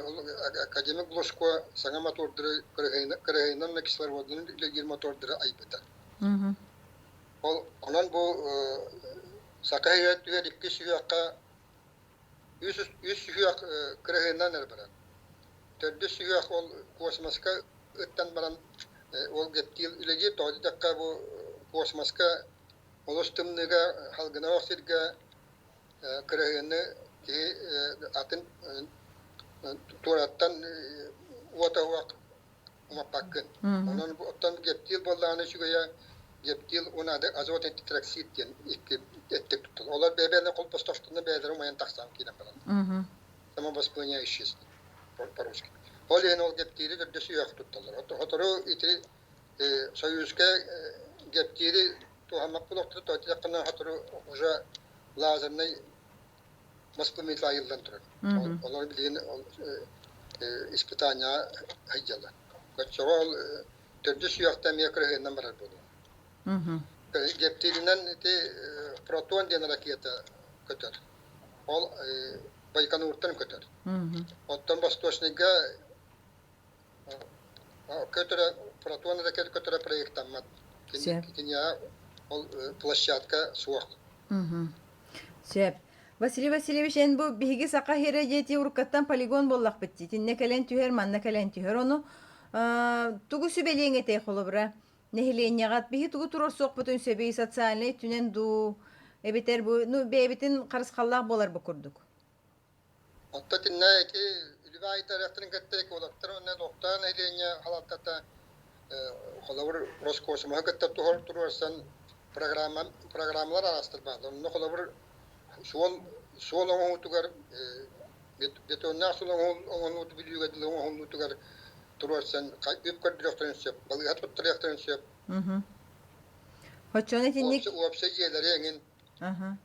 академик Глушко саҥа мотордары кырыһыйынан кислородунан үлэлиир мотордары айбыта. Ол онон бу саха түһэр икки сүһүөххэ үс үс сүһүөх кырыһыйынан эрэ барар. Төрдүс сүһүөх ол космоска ыттан баран ол гептил үлэлиир тоҕо диэтэххэ бу космоска олус тымныыга халгынаах сиргэ кыраһыаны киһи атын туораттан уота уох умаппаккын. Онон оттон гептил буоллаҕына үчүгэйэ гептил уонна азот тетроксид диэн икки эттик туттар. Олор бэйэ-бэйэлэрин холбостохторуна бэйэлэрэ умайан тахсан киирэн бараллар. Самовоспламеняющийся по-русски. Ол иһин ол гептили төрдө сүһүөх тутталлар. Сотору ити Союзка гептили туһаммаппын охту тоотияккына сотору уже лазерный воспламенитель айыллан турар. Олор билигин испытания сылдьаллар. Оччоҕо ол төрдүс сүһүөхтэн эмиэ кырыһыаннан барар буолуо. Гептилинэн ити протон диэн ракета көтөр. Ол Байконуртан көтөр. Оттон Восточныйга көтөрө протон ракета көтөрө проектаммат. Киниэхэ ол площадка суох. Сөп. Василий Васильевич, эн бу биһиги саха сирэ диэти уруккаттан полигон буоллахпыт дии. Итиннэ кэлэн түһэр, манна кэлэн түһэр. Ону тугу сүбэлиэҥ этэй холобура? Нэһилиэнньэҕэ биһи тугу туруорсуохпутун сөбүй социальнай өттүнэн дуу, эбэтэр бу ну бэйэбитин харысхаллаах буолар бу курдук. Оттон итиннэ ити үлүбэ айтарыахтарын кытта экологтар уонна лохтоон нэһилиэнньэ халалтата холобур Роскосмоһы кытта туһар туруорсан программа программалар араастар бааллар. Онно холобур суол суол оҥоһуутугар бетоннаах суол оҥоһууту бүлүүгэ дылы оҥоһуллуутугар туруорсан үп көрдөрүөхтэрин сөп, балыыһа туттарыахтарын сөп. Оччону итинник Уопсай дьиэлэри эҥин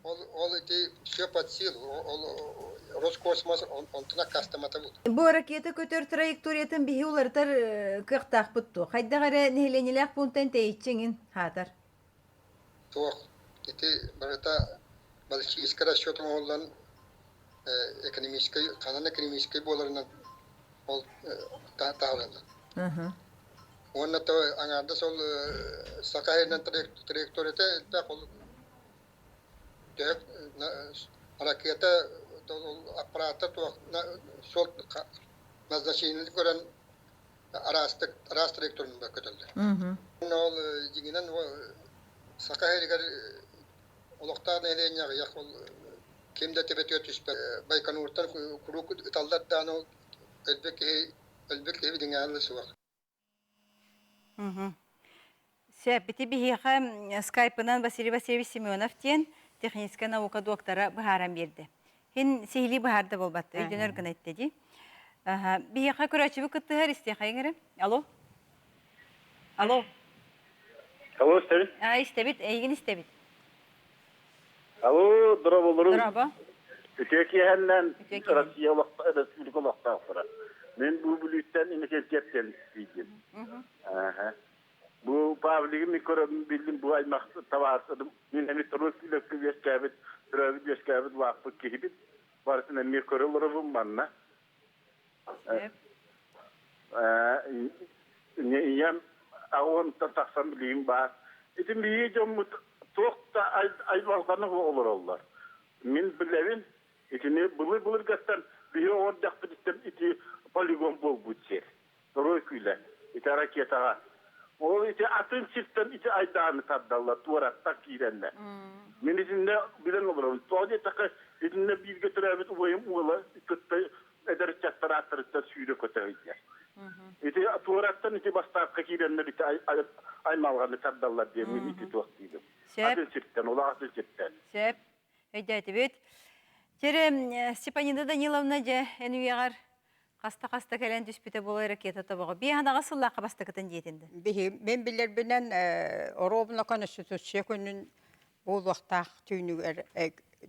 Ол, ол ити все под силу, ол Роскосмос онтун аккаастамата Бу ракета көтөр траекториятын биһи уларытар кыахтаахпыт дуо? Хайдах эрэ нэһилиэнньэлээх пуунтан тэйиччи эҥин хаатар. Туох, ити барыта баллистическай расчет оҥоһуллан экономическай, ханан экономическай буоларынан ол таһаараллар. Уонна то аҥаардас ол Саха сиринэн траекторията элбэх ол төһө ракета аппарата туох суол назначениены көрөн араастык араас траекторияны көтөллөр. Ол дьиҥинэн Саха сиригэр олохтоох нэһилиэнньэ аҕыйах ол ким да төбөтүгэр түспэт. Байконуртан куруук ыталлар даҕаны өлбүт киһи өлбүт киһи билиҥҥээҕи суох. Сөп, ити биһиэхэ скайпынан Василий Васильевич Семенов диэн техническэй наука доктора быһааран биэрдэ. Хин сиһилии быһаарда буолбат, өйдөнөр гына этте дии. Биһиэхэ көрөөччүбүт кыттыһар истиэхэйиҥ эрэ. Алло. Алло. Алло, истэбит. А, истэбит, эйигин истэбит. Алло, дорооболорун. Дорообо. Үтүө киэһэннэн Россия Республика олохтоохторо. Мин бу Бүлүүттэн Иннокентьевтэн тиийдим. Бу Павлигы мин көрөбүн биллим бу аймах табаарыстарым мин эми турус үлэккэ үөскээбит, төрөөбүт үөскээбит улааппыт киһибит. Барытын эмиэ көрө олоробун манна. Ийэм аҕыонтан тахсан билигин баар. Ити биһиги дьоммут туох да айбалҕаны олороллор. Мин билэбин, итини былыр-былыргаттан биһи оҕордохпутуттан ити полигон буолбут сир. Торуой күүлэ, ити ракетаҕа. Ол ити атын сиртэн ити айдааны тардаллар, туораттан киирэннэр. Мин итиннэ билэн олоробун. Тоҕо диэтэххэ, итиннэ бииргэ төрөөбүт убайым уола кытта эдэр ыччаттар ааттарыттан сүүрэ-көтө сылдьар. Ити туораттан ити бастаахха киирэннэр ити аймалҕаны тардаллар диэн мин ити туох диибин. Атын сиртэн, улахан атын сиртэн. Сөп. Өйдөөтүбүт. Тере Степанида Даниловна дьэ эн үйэҕэр хаста-хаста кэлэн түспүтэ буолар ракета тобоҕо. Биэһанаҕа сыллаахха бастакытын диэтинди. Биһи мен билэрбинэн оруобуна конституция күнүн буолуохтаах түүнүгэр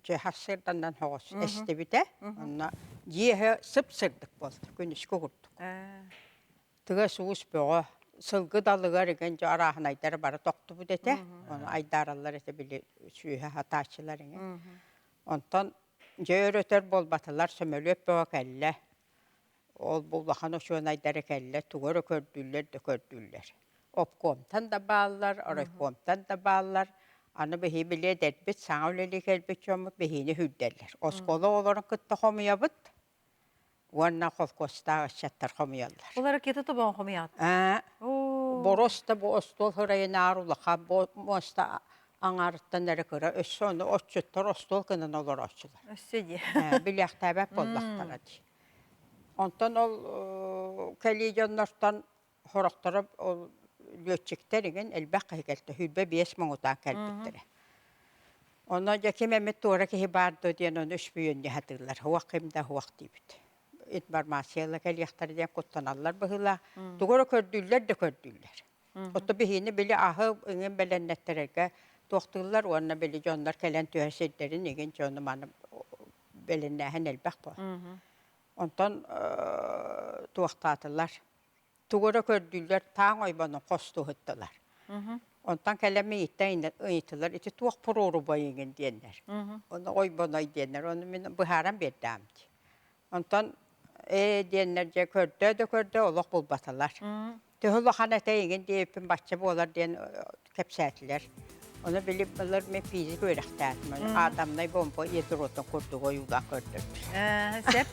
дьэ сарсыарданан соҕус эстибитэ. Онно дьиэһэ сып-сырдык буолта, күнүскү курдук. Тыас уус бөҕө, сылгы далыгар игин дьэ арааһынайдара бары тохтубут этэ. Ону айдаараллар этэ били сүөһэ хатааччылар иҥин. Онтон дьэ өр-өтөр буолбатылар, сөмөлүөт бөҕө кэллэ. Ол бу улахан учуонайдара кэллэ, тугу эрэ көрдүүллэр да көрдүүллэр. Обкомтан да бааллар, райкомтан да бааллар. Аны биһи били эдэрбит, саҥа үлэлии кэлбит дьоммут биһиини сүүрдэллэр. Оскуола оҕолорун кытта хомуйабыт уонна холкуостаах ыччаттар хомуйаллар. Ол ракета тобоҕун хомуйаҕыт? Ээ, боруоста бу остуол сырайынаар улахан муоста аҥаарыттан эрэ кыра, өссө ону отчуттар остуол гынан олорооччулар. Өссө дии. Билиэхтээбэт буоллахтара дии. Онтон ол кэлии дьоннортон сорохторо ол лүөччүктэр игин элбэх киһи кэлтэ, 25 муҥутаан кэлбиттэрэ. Онно дьэ ким эмит туора киһи баар дуо диэн ону үспүйүөннүү сатыыллар. Суох ким да суох диибит. Информацияла кэлиэхтэрэ диэн куттаналлар быһыылаах. Тугу эрэ көрдүүллэр да көрдүүллэр. Отто биһиини били аһы иҥин бэлэннэттэрэргэ туохтууллар уонна били дьоннор кэлэн түһэр сирдэрин игин дьону маны бэлэннээһин элбэх буол. Онтон туохтаатылар. Тугу эрэ көрдүүллэр тааҥ ойбонун хостуһуттулар. Онтон кэлэн миигиттэн ыйытылар ити туох прорубай иҥин диэннэр. Ону ойбоной диэннэр. Ону мин быһааран биэрдэм дии. Онтон ээ диэннэр дьэ көрдөө да көрдөө олох булбатылар. Төһө улахан этэ иҥин диэбиппин бачча буолар диэн кэпсээтилэр. Ону били былыр мен физик үөрэхтээтим. Атомнай бомба ядротун курдук ойуулаан көрдөрдүм. Сөп.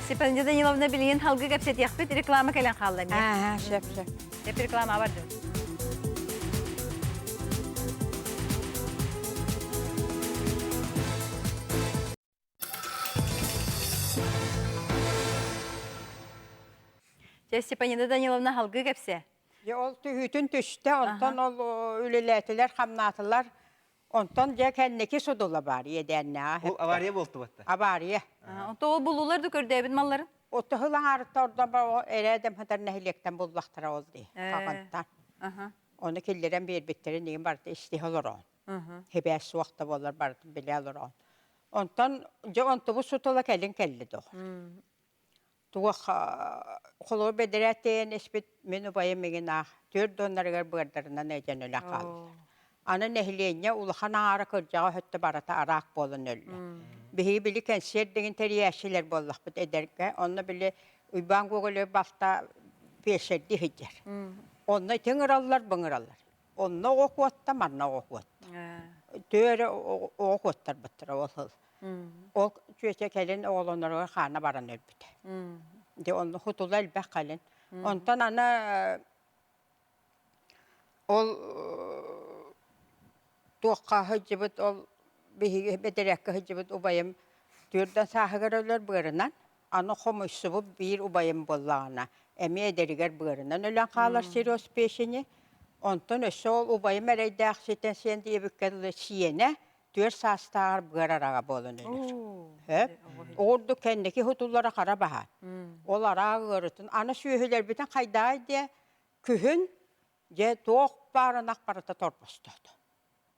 Степан Даниловна билигин халгы кэпсэтиэхпит реклама кэлэн хаалла эмиэ. Сөп, сөп. Сөп реклама бардым. Чэ, Степанида Даниловна халгыы кэпсэ. Дьэ, ол түһүүтүн түстэ, онтон ол үлэлээтилэр, хамнаатылар. Онтон дьэ кэнники судула баар иэдээннээҕэ. Ол авария буолтубатта. Авария. Онто ол булулар да көрдөөбүт малларын? Отто хыл аҥаарытта ордон эрээдэм хытар нэһилиэктэн буллахтара ол дии. Хагантан. Ону киллэрэн биэрбиттэрин игин барыта истиһэ олороон. Хибээс суох да буоллар барытын билэ олороон. Онтон дьэ онтубут сутула кэлин кэлли доҕор. Туох холобур бэдэрээт тэйэн испит мин убайым миҥин аах түөрт доннарыгар быардарынан эдьэн өлөн хааллылар. Аны нэһилиэнньэ улахан аҥаара кырдьаҕа өттө барыта араак буолан өллө. Биһиги били кэнсиэр дэгин тэрийээччилэр буоллахпыт эдэргэ. Онно били Уйбаан Гоголев балта пиэсэрдии сылдьар. Онно ити ыҥыраллар, бу ыҥыраллар. Онно оҕо куотта, манна оҕо куотта. Төөрө оҕо куоттарбыттара ол сыл. Ол чүөчэ кэлин оҕолоноругар хаана баран өлбүтэ. Дьэ онно хутула элбэх кэлин. Онтон аны ол туохха сылдьыбыт ол биһиги бэдэрээккэ сылдьыбыт убайым түөрдэн сааһыгар өлөр быарынан Аны хомуйсубут биир убайым буоллаҕына, эмиэ эдэригэр быарынан өлөн хаалар сериоз печени. Онтон өссө ол убайым эрэйдээх ситэн сиэн диэбиккэ дылы сиэнэ. Түөр саастааҕар быар араҕа буолан өлөр. Хөп. Оҕурдук кэнники хутуллара хара баһаан. Ол араак ыарытын аны сүөһүлэрбитин хайдаай диэ күһүн дьэ туох баар ынах барыта торбостоото.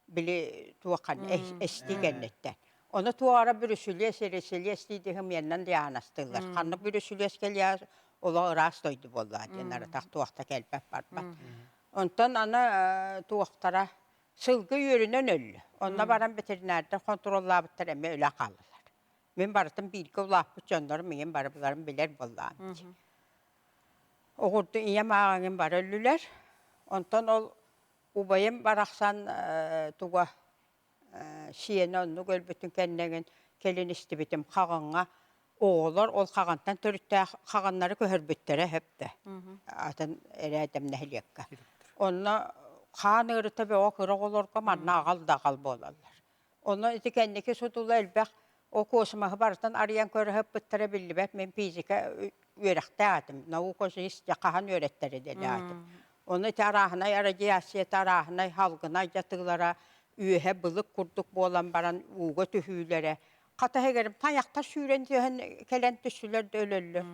Били туоххан эстии кэнниттэн. Ону туора бүрүсүлүөс, эресилиэс дии дыһымыаннан дианастыыллар. Ханнык бүрүсүлүөс кэлиэ олох ыраас дойду буоллаа диэн арытах туохта кэлбэт барбат. Онтон аны туохтара сылгы үөрүнэн өллө. Онно баран ветеринардар хонтуруоллаабыттар эмиэ өлө хааллылар. Мин барытын бииргэ улааппыт дьоннорум миигин барыбыларын билэр буоллаҕым дии. Оҕурду ийэм ааҕыҥын бары өллүлэр. Онтон ол убайым барахсан туга сиэнэ оннук өлбүтүн кэннигин кэлин истибитим хаҕыҥҥа оҕолор ол хаҕантан төрүттээх хаҕаннары көһөрбүттэрэ сөптө атын эрээдэм нэһилиэккэ онно хаан ыарыта бөҕө кыра оҕолорго манна аҕал да аҕал буолаллар онно ити кэнники сутула элбэх О космоһы барытын арыйан көрө сыппыттара биллибэт. Мин физика үөрэхтээх этим. Наука жизнь хаһан үөрэттэрэ диэн Ону ити арааһынай радиацията, арааһынай халгынай дьатыылара үөһэ былык курдук буолан баран ууга түһүүлэрэ. Хата иһигэрим тайахтар сүүрэн түһэн кэлэн түстүлэр да өлөллөр.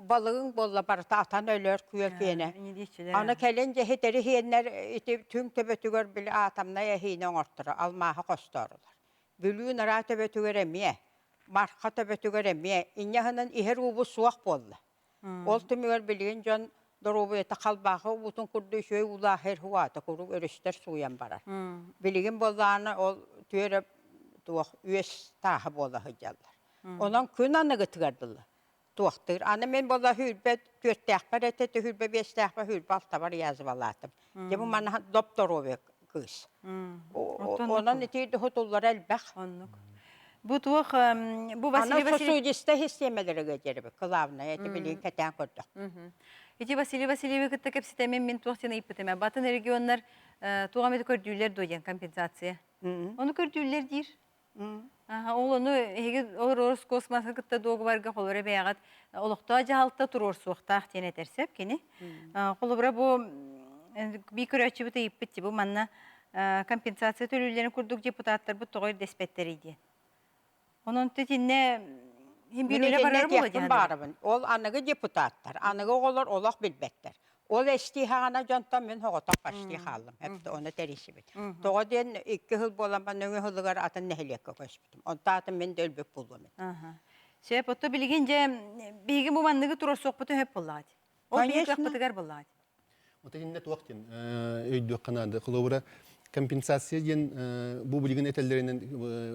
Балыгыҥ буолла барыта атан өлөр күөл киэнэ. Аны кэлин дьэ иһитэри иһиэннэр ити түҥ төбөтүгэр били атомнай эһиини оҥорторо, алмааһы хостоорулар. Бүлүү нараа төбөтүгэр эмиэ, Марха төбөтүгэр эмиэ инньэ гынан иһэр уубут суох буолла. Ол түмүгэр билигин дьон доруобуйата халбаахы уутун курдук үчүгэй уулаах иһэр уаата куруук өрүстэр сууйан барар. Билигин буоллаҕына ол түөрэ туох үөс тааһа буола сылдьаллар. Онон күн аныгытыгар дылы туохтуур. Аны мин буолла сүүрбэ түөртээхпэр этэ, түһүрбэ биэстээхпэр, сүүрбэ алтабар язвалаатым. Дьэ бу манна доп-доруобуйа кыыс. Онон ити хутуллара элбэх. Оннук. Бу туох бу Василий Васильевич сосудистай систиэмэлэргэ диэри главное это билигин кэтээн көрдөх. Ити Василий Васильевы кытта кэпсэтэмин мин туох диэн ыйыппытым. Батын регионнар туох эмит көрдүүллэр дуо диэн компенсация. Ону көрдүүллэр диир. Ол ону эһиги Роскосмосы кытта дуогубарга холобура бэйэҕит олохтоох дьаһалта туруорсуохтаах диэн этэр сөп кини. Холобура бу бии көрөөччүбүт ыйыппыт бу манна компенсация төлүүллэрин курдук депутаттарбыт тоҕо ирдэспэттэрий диэн. Онон итиннэ Мин итиннэ баарабын. Ол аныгы депутаттар, аныгы оҕолор олох билбэттэр. Ол эстии хаҕана дьонтон мин соҕотох почти хааллым. Эптэ ону тэрийсибит. Тоҕо диэн икки сыл буолан ба нөҥүө сылыгар атын нэһилиэккэ көспүтүм. Онто атын мин да өлбүт буолуом этэ. Сөп, отто билигин дьэ биһиги бу манныгы туруорсуохпутун сөп буоллаҕа дии. Ол биһиги кыахпытыгар буоллаҕа дии. Вот иннэ туох диэн өйдүөххэ наада. Холобура, компенсация диэн бу билигин этэллэринэн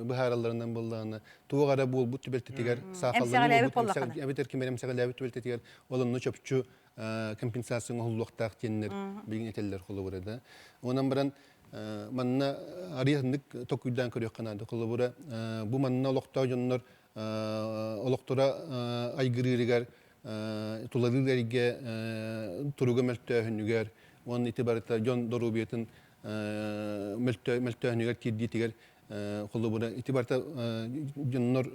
быһааралларынан буоллаҕына, туох эрэ буолбут түбэлтэтигэр саахалланыы буолбут эбэтэр ким эрэ эмсэҕэлээбит түбэлтэтигэр ол онно чопчу компенсация оҥоһуллуохтаах диэннэр билигин этэллэр холобура да. Онон баран манна арыйахыннык токуйдаан көрүөххэ наада. Холобура, бу манна олохтоох дьоннор олохторо айгырыырыгар тулалыыр эргэ туруга мөлтөөһүнүгэр уонна ити барыта дьон доруобуйатын мөлтөөһүнүгэр тиэрдиитигэр холобура ити барыта дьоннор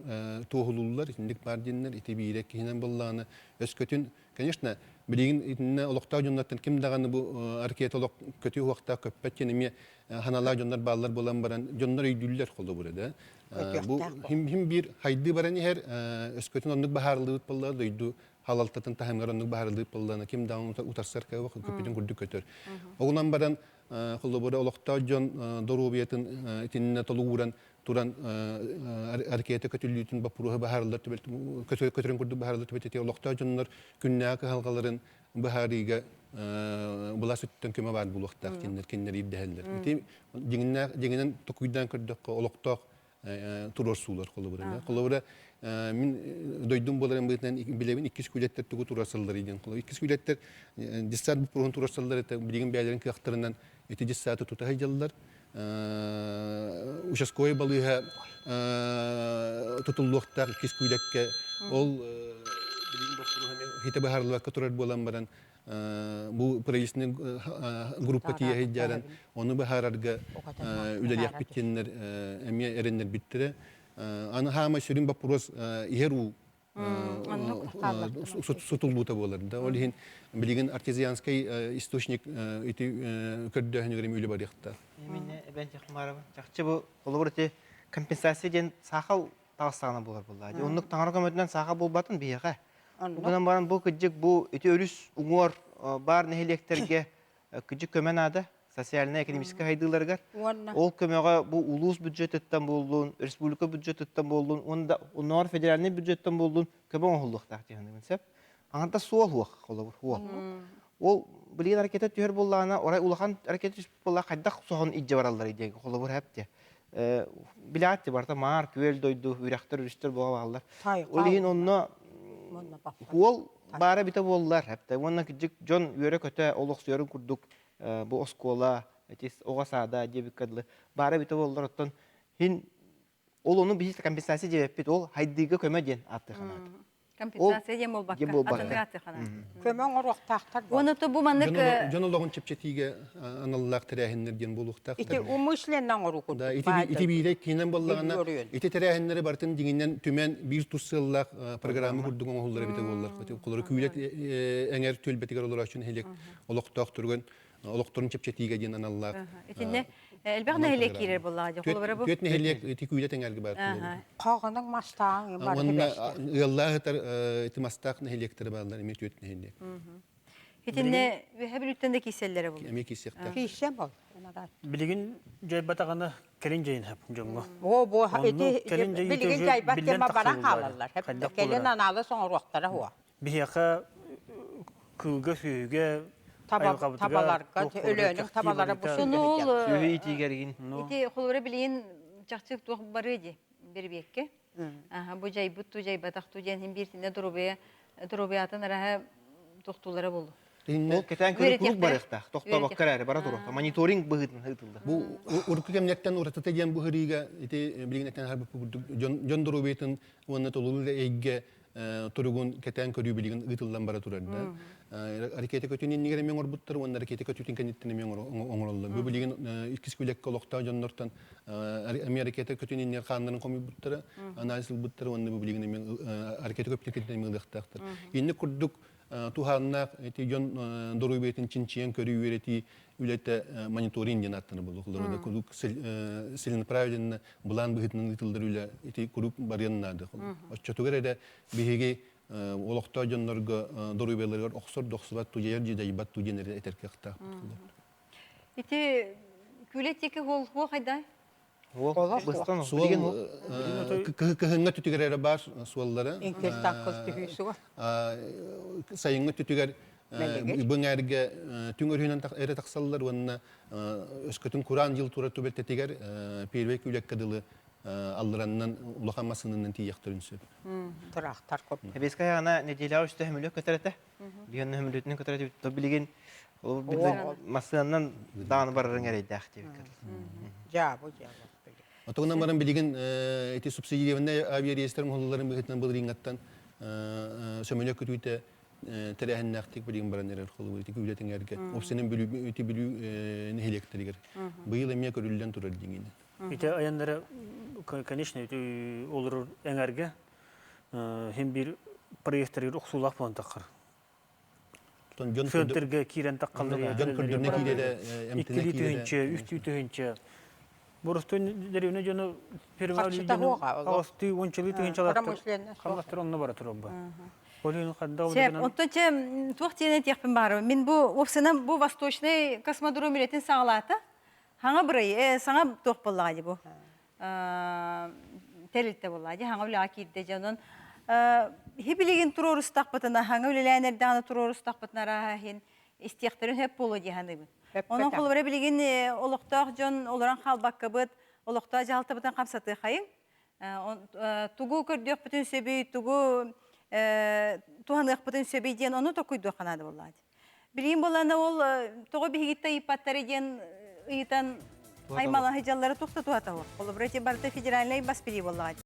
туоһулууллар итинник баар диэннэр ити биирэ киһинэн буоллаҕына өскөтүн конечно билигин итиннэ олохтоох дьоннортон ким даҕаны бу ракета олох көтүү уохтаах көппөт диэн эмиэ ханалаах дьоннор бааллар буолан баран дьоннор өйдүүллэр холобура да бу хим биир хайдыы баран иһэр өскөтүн оннук баһаарылыыбыт буолла дойду халалтатын таһымыгар оннук баһаарылыыбыт буоллаҕына ким даҕаны утарсар кыаҕа көппүтүн курдук көтөр оҕунан баран холобура олохтоох дьон доруобуйатын итиннэ толугуран туран ракета көтүллүүтүн боппуруоһа баһаарыллар көтөрүн курдук баһаарыллар түбэлтэтигэр олохтоох дьоннор күннээҕи кыһалҕаларын быһаарыыга былаас өттүттэн көмө баар буолуохтаах кинилэр кинилэр ирдэһэллэр. Ити дьиҥинээх дьиҥинэн токуйдаан көрдөххө олохтоох туруорсуулар холобура. Холобура мин дойдум буоларын быһыытынан билэбин иккис күлэттэр тугу туруорсаллар диэн. Иккис күлэттэр десант боппуруоһун туруорсаллар это билигин бэйэлэрин кыахтарынан ити десанты тута сылдьаллар. Участковай балыыһа тутуллуохтаах иккис күүлэккэ ол билигин боппуруоһа хитэ быһаарыллыбакка турар буолан баран бу правительственный группа тиийэ сылдьарын ону быһаарарга үлэлиэхпит диэннэр эмиэ эрэннэрбиттэрэ. Аны хаамай сүрүн боппуруос иһэр уу. сутуллуута буолар да. Ол иһин билигин артезианскай источник ити көрдөөһүнүгэр эми үлэ барыахтаах. Именно эбэн Чахмарова. Чахчы бу холобур ити компенсация диэн саахал таҕыстаҕына буолар буоллаа. Оннук таҥара көмөтүнэн саахал буолбатын биһиэхэ. Бу гынан баран бу кыдьык бу ити өрүс уҥуор баар нэһилиэктэргэ кыдьык көмө наада социальнай-экономическай сайдыыларыгар. Ол көмөҕө бу улуус бюджетыттан буоллун, республика бюджетыттан буоллун, уонна оннооҕор федеральнай бюджеттан буоллун көмө оҥоһуллуохтаах диэн сөп. Аҥарда суол суох, холобур, суол. Ол билигин ракета түһэр буоллаҕына, орай улахан ракета түспүт буоллаҕына хайдах соһон илдьэ баралларый диэн холобур хэп диэ. Билээт барыта маар, күөл дойду, үрэхтэр, өрүстэр буола бааллар. Ол иһин онно уол баара битэ буоллар хэптэ. Уонна кырдьык дьон үөрэ-көтө олохсуйарын курдук бу оскуола, ити оҕо саада диэбиккэ дылы баара битэ буоллар оттон хин ол ону биһи компенсация диэбэппит ол хайдыыга көмө диэн ааттыаханаат. Компенсация диэн буолбакка, атын ааттыаханаат. Көмө оҥоруохтаахтар. Уонна то бу маннык дьон олоҕун чэпчэтиигэ аналлаах тэрээһиннэр диэн буолуохтаах. Ити умышленно оҥоруу курдук. Да, ити биирэ киинэн буоллаҕына, ити тэрээһиннэри барытын дьиҥинэн түмэн биир тус сыаллаах программа курдук оҥоһуллар эбитэ буоллар. Холору күүлэт эҥэр түөлбэтигэр олорооччу нэһилиэк олохтоохторугар олохторун чэпчэтиигэ диэн аналлаах. Итиннэ элбэх нэһилиэк киирэр буоллаҕа дии. Холобура бу. Түөрт нэһилиэк ити күүлэт эҥэргэ баар. Хоҕонуҥ мастааҕын бары Уонна ыаллаах ытар ити мастаах нэһилиэктэрэ бааллар эмиэ түөрт нэһилиэк. Итиннэ үөһэ Бүлүүттэн да киирсэллэрэ буолуо. Эмиэ киирсиэхтээх. Киирсэ бол. Билигин дьайбатаҕына кэлин дьайын хап дьоҥҥо. О, бу ити билигин дьайбат тема баран хаалаллар. Кэлин анаалыс оҥоруохтара хуа. Биһиэхэ кыылга сүөһүгэ табаларга өлөөнүн табалара бу Сүөһү итиигэригин. Ити холобура билигин чахчы туох барыа дии бирибиэккэ. Бу дьайбыт ту дьайбатах ту диэн иһин бииртинэ доруобуйа доруобуйатын араһа тохтуулара болу. Ол кэтээн көрүү куруук барыахтаах. Тохтобокко эрээри бара туруохта. Мониторинг быһыытынан ыытыллар. Бу урукку кэмнэртэн уратыта диэн бу һырыыга ити билигин этэн аһарбыт курдук дьон доруобуйатын уонна толору эйгэ туругун кэтээн көрүү билигин ыытыллан бара турар да. Ракета көтүүн иннигэр эмиэ оҥорбуттар уонна ракета көтүүтүн кэнниттэн эмиэ оҥороллор. Бу билигин иккис күлэккэ олохтоох дьоннортон эмиэ ракета көтүүн иннигэр хааннарын хомуйбуттара, анализ ылбыттара уонна бу билигин эмиэ ракета көппүтүн кэнниттэн эмиэ ылыахтаахтар. Инник курдук туһааннаах ити дьон доруобуйатын чинчийэн көрүү үөрэтии үлэтэ мониторинг диэн ааттанар буолуохлар. Куруук целенаправленно былаан быһыытынан ыытыллар үлэ ити куруук барыан наада. Оччотугар эрэ биһиги олохтоох дьоннорго доруобуйаларыгар охсор дохсубат тудьайар дьадайбат ту диэн эрэ этэр кыахтаахпыт. Ити күлэ тики хуол хайдай? Суол кыһыҥҥа түтүгэр эрэ баар суоллары. Сайыҥҥы түтүгэр быҥээргэ түҥ өрүһүнэн эрэ тахсаллар уонна өскөтүн кураан дьыл турар түбэлтэтигэр первый күүлэккэ дылы аллараннан улахан массыынанан тиийиэхтэрин сөп. Тыраахтар курдук. Эбиэскэ айаҕына нэдиэлэҕэ үстэ көмүлүөк көтөр этэ. Биһиэннэ көмүлүөтүнэн көтөр этэ. То билигин массыынанан даҕаны барарыҥ эрэйдээх диэбиккэ. Дьаабы дьаабы. Отугунан баран билигин ити субсидированнай авиарейстэр оҥоһулларын быһыытынан былырыыҥҥаттан сөмөлүөт көтүүтэ тэрээһиннээхтик билигин баран эрэр холобур ити күүлэтиҥэргэ опсанын бүлүү ити бүлүү нэһилиэктэригэр быйыл эмиэ көрүллэн турар дьиҥинэн. Ити айаннара конечно ити олорор эҥэргэ хим бир проекттарыгар охсуулаах буолан таххар. Дьон Центрге киирэн таххаллар. Дьон көрдөрүнэ киирэрэ, эмтэнэ Иккилии тыһыынча, үстүү тыһыынча. Боростуой деревня дьоно Харчыта хуоҕа олох. Аҕыстыы, уончалыы тыһыынчалаахтар Промышленность хамнастар онно бара турар Ол иһин ханна Сөп, онтон чэ туох диэн этиэхпин баарым. Мин бу уопсайынан бу Восточный космодром үлэтин саҕалаата. Хаҥа бырай, саҥа туох буоллаҕа дии бу. Тэрилтэ буоллаҕа дии, хаҥа үлэҕэ киирдэ дьэ онон хибилигин туруорустахпытына, хаҥа үлэлээн эрдэҕинэ туруорустахпытына арааһа иһин истиэхтэрин сөп буолуо дии саныыбын. Онон холобура билигин олохтоох дьон олорон хаалбаккабыт, олохтоох дьаһалтабытын хамсатыахайыҥ. Тугу көрдүөхпүтүн сөбүй, тугу туһаныахпытын сөбүй диэн ону токуйдуохха наада буоллаҕа дии. Билигин буоллаҕына ол тоҕо биһигиттэн ыйыппаттары диэн ыйытан аймалаһы дьаллара туох да туһата суох. Холобура ити барыта федеральнай бас билии буоллаҕа дии.